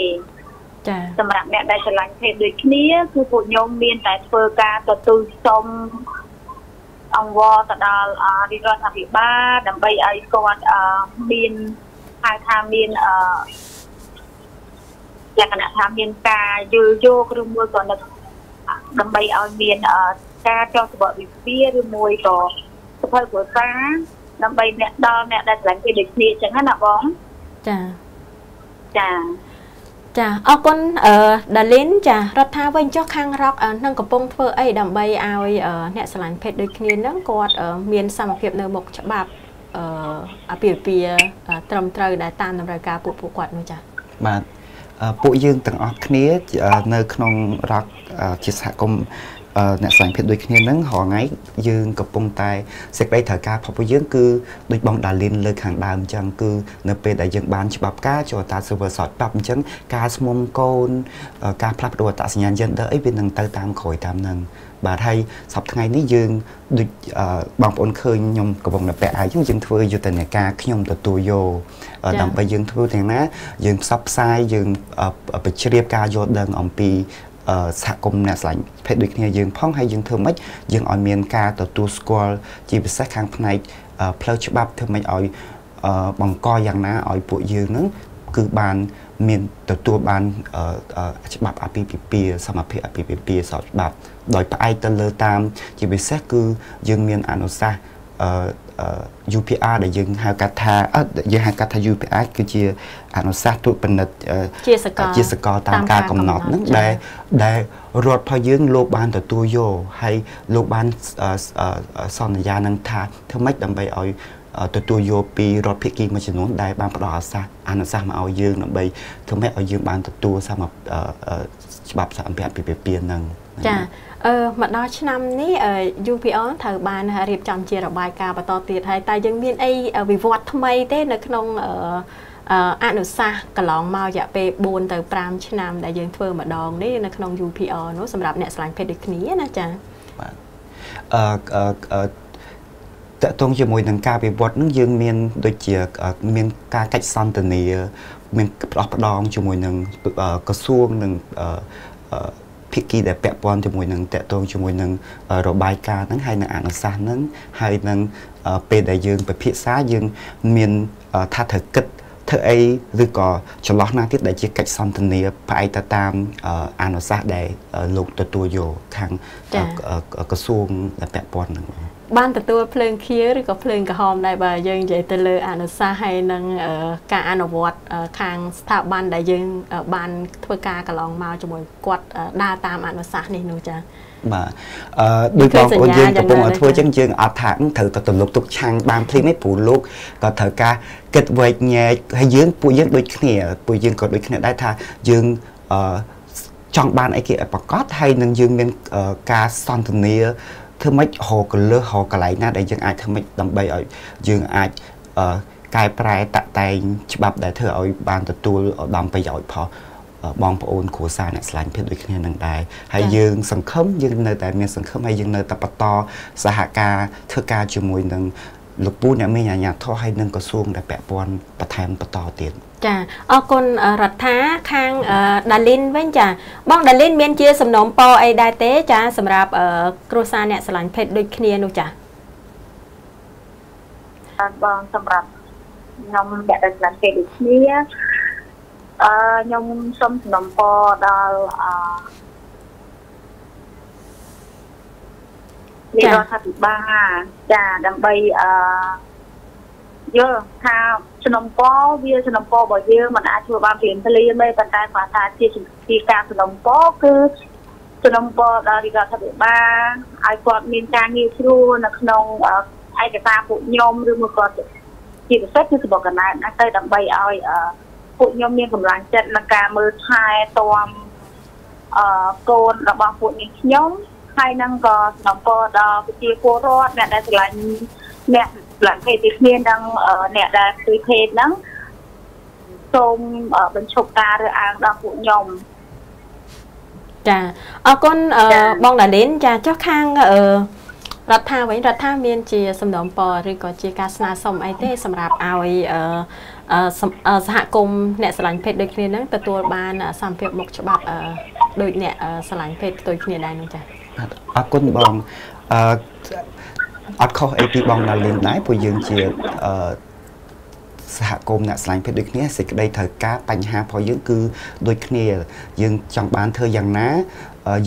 ចាសម្រាប់អ្នកដែលស្រឡាញ់ភេទដូចគ្នាគឺពួកខ្ញុំមានតែធ្វើការទទូចសុំអង្វរទៅដល់រាជរដ្ឋាភិបាលដើម្បីឲ្យគាត់មានហៅថាមានលក្ខណៈថាមានការយល់យោគឬមួយក៏នៅដើម្បីឲ្យមានការចុះសម្របវិពាហ៍ឬមួយក៏សភៅគ្រួសារដើម្បីអ្នកដល់អ្នកដែលស្រឡាញ់ភេទដូចគ្នាអញ្ចឹងណាបងចាចាចាអរគុណដាលីនចារដ្ឋាវិញចុះខាងរ៉ុកនឹងកំពុងធ្វើអីដើម្បីឲ្យអ្នកស្រឡាញ់ភេទដូចគ្នានឹងគាត់មានសមភាពនៅមុខច្បាប់អាពាហ៍ពិពាហ៍ត្រឹមត្រូវដែលតាមតម្រូវការពួកគាត់នោះចាបាទពួកយើងទាំងអស់គ្នានៅក្នុងរ៉ុកជាសហគមន៍អ្នកស្រឡាញ់ភេទដូចគ្នានឹងរាល់ថ្ងៃយើងកំពុងតែសេចក្តីត្រូវការរបស់ពួកយើងគឺដូចបងដាលីនលើខាងដើមអញ្ចឹងគឺនៅពេលដែលយើងបានច្បាប់ការចូលតា server សតច្បាប់អញ្ចឹងការស្មុំកូនការផ្លាស់ប្ដូរអត្តសញ្ញាណ gender អីវានឹងទៅតាមក្រោយតាមនឹងបាទហើយសប្តាហ៍ថ្ងៃនេះយើងដូចបងប្អូនឃើញខ្ញុំកំពុងតែពាក់អាវយើងធ្វើយុទ្ធនាការខ្ញុំទទួលយកដើម្បីយើងធ្វើទាំងណាយើងផ្សព្វផ្សាយយើងបញ្ជ្រាបការយល់ដឹងអំពីសហគមន៍អ្នកស្រឡាញ់ភេទដូចគ្នាយើងផងហើយយើងធ្វើម៉េចយើងឲ្យមានការទទួលស្គាល់ជាពិសេសខាងផ្នែកផ្លូវច្បាប់ធ្វើម៉េចឲ្យបង្កយ៉ាងណាឲ្យពួកយើងនឹងគឺបានមានទទួលបានច្បាប់អាពាហ៍ពិពាហ៍សមភាពអាពាហ៍ពិពាហ៍ស្របច្បាប់ដោយផ្អែកទៅលើតាមជាពិសេសគឺយើងមានអនុសាសន៍ UPR ដែលយើងហៅកាត់ថា UPR គឺជាអនុសាសន៍ត្រួតពិនិត្យជាសកលតាមការកំណត់ហ្នឹងដែលរដ្ឋរបស់យើងលោកបានទទួលយកហើយលោកបានសន្យានឹងថាធ្វើម៉េចដើម្បីឲ្យទទួលយកពីរដ្ឋភាគីមួយចំនួនដែលបានផ្ដល់អនុសាសន៍មកឲ្យយើងដើម្បីធ្វើម៉េចឲ្យយើងបានទទួលសមច្បាប់សហភាពអាពាហ៍ពិពាហ៍ហ្នឹងចាមកដល់ឆ្នាំនេះ UPR ត្រូវបានរៀបចំជារបាយការណ៍បន្តទៀតហើយតែយើងមានអីវិវត្តថ្មីទេនៅក្នុងអនុសាសន៍កន្លងមករយៈពេល4ទៅ5ឆ្នាំដែលយើងធ្វើម្ដងនេះនៅក្នុង UPR នោះសម្រាប់អ្នកស្រឡាញ់ភេទដូចគ្នាណាចាបាទតកតងជាមួយនឹងការវិវត្តនឹងយើងមានដូចជាមានការកិច្ចសន្ទនាមានផ្ដោះផ្ដងជាមួយនឹងក្រសួងនិងភាគីដែលពាក់ព័ន្ធជាមួយនឹងតកតងជាមួយនឹងរបាយការណ៍ហ្នឹងហើយនឹងអនុសាសន៍ហ្នឹងហើយនឹងពេលដែលយើងពិភាក្សាយើងមានថាត្រូវគិតធ្វើអីឬក៏ចន្លោះណាទៀតដែលជាកិច្ចសន្ទនាផ្អែកទៅតាមអនុសាសន៍ដែលលោកទទួលយកខាងក្រសួងដែលពាក់ព័ន្ធហ្នឹងបានទទួលភ្លើងខៀវឬក៏ភ្លើងក្រហមដែរបើយើងនិយាយទៅលើអនុសាសន៍ហើយនឹងការអនុវត្តខាងស្ថាប័នដែលយើងបានធ្វើការកន្លងមកជាមួយគាត់ដើរតាមអនុសាសន៍នេះនោះចាបាទដូចបងប្អូនយើងកំពុងតែធ្វើចឹងយើងអត់ថាត្រូវតែទលុកទុកឆាំងបានភ្លាមទេព្រោះលោកក៏ត្រូវការគិតវែកញែកហើយយើងពួកយើងដូចគ្នាពួកយើងក៏ដូចគ្នាដែរថាយើងចង់បានអីគេឲ្យប្រកាសហើយនឹងយើងមានការសន្ទនាធ្វើម៉េចរកកលឹះរកកន្លែងណាដែលយើងអាចធ្វើម៉េចដើម្បីឲ្យយើងអាចកែប្រែតាក់តែងច្បាប់ដែលធ្វើឲ្យបានទទួលឧត្តមប្រយោជន៍ផលបងប្អូនគ្រួសារអ្នកស្រឡាញ់ភេទដូចគ្នានឹងដែរហើយយើងសង្ឃឹមយើងនៅតែមានសង្ឃឹមហើយយើងនៅតែបន្តសហការធ្វើការជាមួយនឹងលោកពូអ្នកមានអាជ្ញាធរហើយនឹងក្រសួងដែលពាក់ព័ន្ធបន្ថែមបន្តទៀតចាអរគុណរដ្ឋាខាងដាលីនវិញចាបងដាលីនមានជាសំណូមពរអីដែរទេចាសម្រាប់គ្រួសារអ្នកស្រឡាញ់ភេទដូចគ្នានោះចាបងសម្រាប់ខ្ញុំអ្នកដែលស្រឡាញ់ភេទដូចគ្នាខ្ញុំសូមសំណូមពរដល់រដ្ឋាភិបាលចាដើម្បីយល់ថាសំណូមពរវាសំណូមពររបស់យើងមិនអាចធ្វើបានភ្លាមភ្លាមទេប៉ុន្តែគាត់ថាជាការសំណូមពរគឺសំណូមពរដល់រដ្ឋាភិបាលឲ្យគាត់មានការងាយស្រួលនៅក្នុងឯកសារពួកខ្ញុំឬមួយក៏ជាពិសេសគឺសម្បកកណែណាទៅដើម្បីឲ្យពួកខ្ញុំមានកម្លាំងចិត្តក្នុងការមើលថែទាំកូនរបស់ពួកនាងខ្ញុំហើយនឹងក៏សំណូមពរដល់ប្រជាពលរដ្ឋអ្នកដែលស្រឡាញ់អ្នកស្រឡាញ់ភេទដូចគ្នានិងអ្នកដែលផ្ទុយភេទហ្នឹងសូមបញ្ឈប់ការរើសអើងដល់ពួកខ្ញុំ ចាអរគុណបងដាលីនចាចុះខាងរដ្ឋាវិញរដ្ឋាមានជាសំណូមពរឬក៏ជាការស្នើសុំអីទេសម្រាប់ឲ្យសហគមន៍អ្នកស្រឡាញ់ភេទដូចគ្នានឹងទទួលបានសមភាពមុខច្បាប់ដូចអ្នកស្រឡាញ់ភេទផ្ទុយគ្នាដែរនោះចាអរគុណបងអត់ខុសអីពីបងដាលីនដែរព្រោះយើងជាសហគមន៍អ្នកស្រឡាញ់ភេទដូចគ្នាសេចក្តីត្រូវការបញ្ហារបស់យើងគឺដូចគ្នាយើងចង់បានធ្វើយ៉ាងណា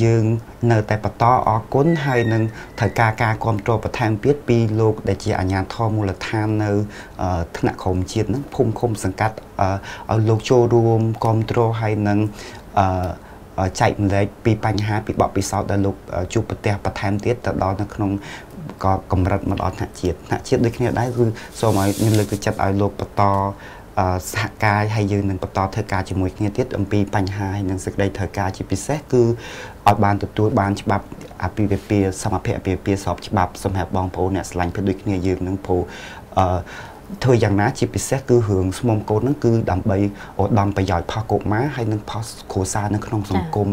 យើងនៅតែបន្តអរគុណហើយនឹងត្រូវការការគ្រប់គ្រងបន្ថែមទៀតពីលោកដែលជាអាជ្ញាធរមូលដ្ឋាននៅថ្នាក់ក្រមជាតិហ្នឹងភូមិឃុំសង្កាត់ឲ្យលោកចូលរួមគ្រប់គ្រងហើយនឹងចែកម្លែកពីបញ្ហាពីបទពិសោធន៍ដែលលោកជួបប្រទះបន្ថែមទៀតទៅដល់នៅក្នុងក៏កម្រិតមកដល់ថ្នាក់ជាតិថ្នាក់ជាតិដូចគ្នាដែរគឺសូមឲ្យខ្ញុំលើកទឹកចិត្តឲ្យលោកបន្តសហការហើយយើងនឹងបន្តធ្វើការជាមួយគ្នាទៀតអំពីបញ្ហាហើយនឹងសេចក្តីត្រូវការជាពិសេសគឺឲ្យបានទទួលបានច្បាប់អាពាហ៍ពិពាហ៍សមភាពអាពាហ៍ពិពាហ៍ស្របច្បាប់សម្រាប់បងប្អូនអ្នកស្រឡាញ់ភេទដូចគ្នាយើងនឹងព្រោះធ្វើយ៉ាងណាជាពិសេសគឺរឿងស្មុំកូនហ្នឹងគឺដើម្បីឧត្តមប្រយោជន៍ផលកុមារហើយនិងផលគ្រួសារនៅក្នុងសង្គម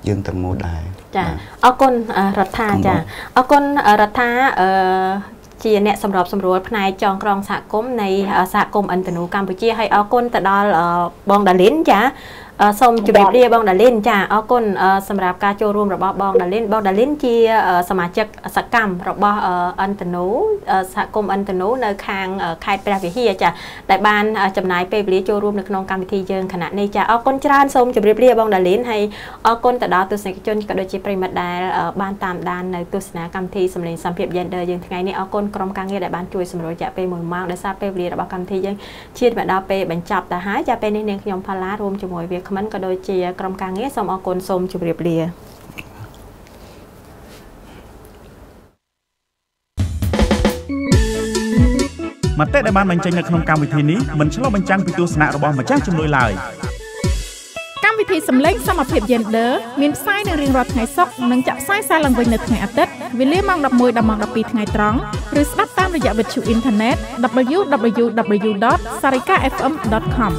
យើងទាំងមូលដែរចាអរគុណរដ្ឋាចាអរគុណរដ្ឋាជាអ្នកសម្របសម្រួលផ្នែកចងក្រងសហគមន៍នៃសហគមន៍ឥន្ទនូកម្ពុជាហើយអរគុណទៅដល់បងដាលីនចាសូមជម្រាបលាបងដាលីនចាអរគុណសម្រាប់ការចូលរួមរបស់បងដាលីនបងដាលីនជាសមាជិកសកម្មរបស់ឥន្ទនូសហគមន៍ឥន្ទនូនៅខាងខេត្តព្រះវិហារចាដែលបានចំណាយពេលវេលាចូលរួមនៅក្នុងកម្មវិធីយើងខណៈនេះចាអរគុណច្រើនសូមជម្រាបលាបងដាលីនហើយអរគុណទៅដល់ទស្សនិកជនក៏ដូចជាប្រិយមិត្តដែលបានតាមដាននៅទស្សនាកម្មវិធីសម្លេងសម្ភារ Gender យើងថ្ងៃនេះអរគុណក្រុមការងារដែលបានជួយសម្រួលរយៈពេល1ម៉ោងដោយសារពេលវេលារបស់កម្មវិធីយើងឈានមកដល់ពេលបញ្ចប់ទៅហើយចាពេលនេះនាងខ្ញុំផាឡារួមជាមួយវាគ្មិនក៏ដូចជាក្រុមការងារសូមអរគុណសូមជម្រាបលាមតិដែលបានបញ្ចេញនៅក្នុងកម្មវិធីនេះមិនឆ្លុះបញ្ចាំងពីទស្សនៈរបស់ម្ចាស់ជំនួយឡើយកម្មវិធីសម្លេងសមភាព Gender មានផ្សាយនៅរៀងរាល់ថ្ងៃសុក្រនិងចាក់ផ្សាយសារឡើងវិញនៅថ្ងៃអាទិត្យវេលាម៉ោង11ដល់ម៉ោង12ថ្ងៃត្រង់ឬស្ដាប់តាមរយៈវិទ្យុអ៊ីនធឺណិត www.sarikafm.com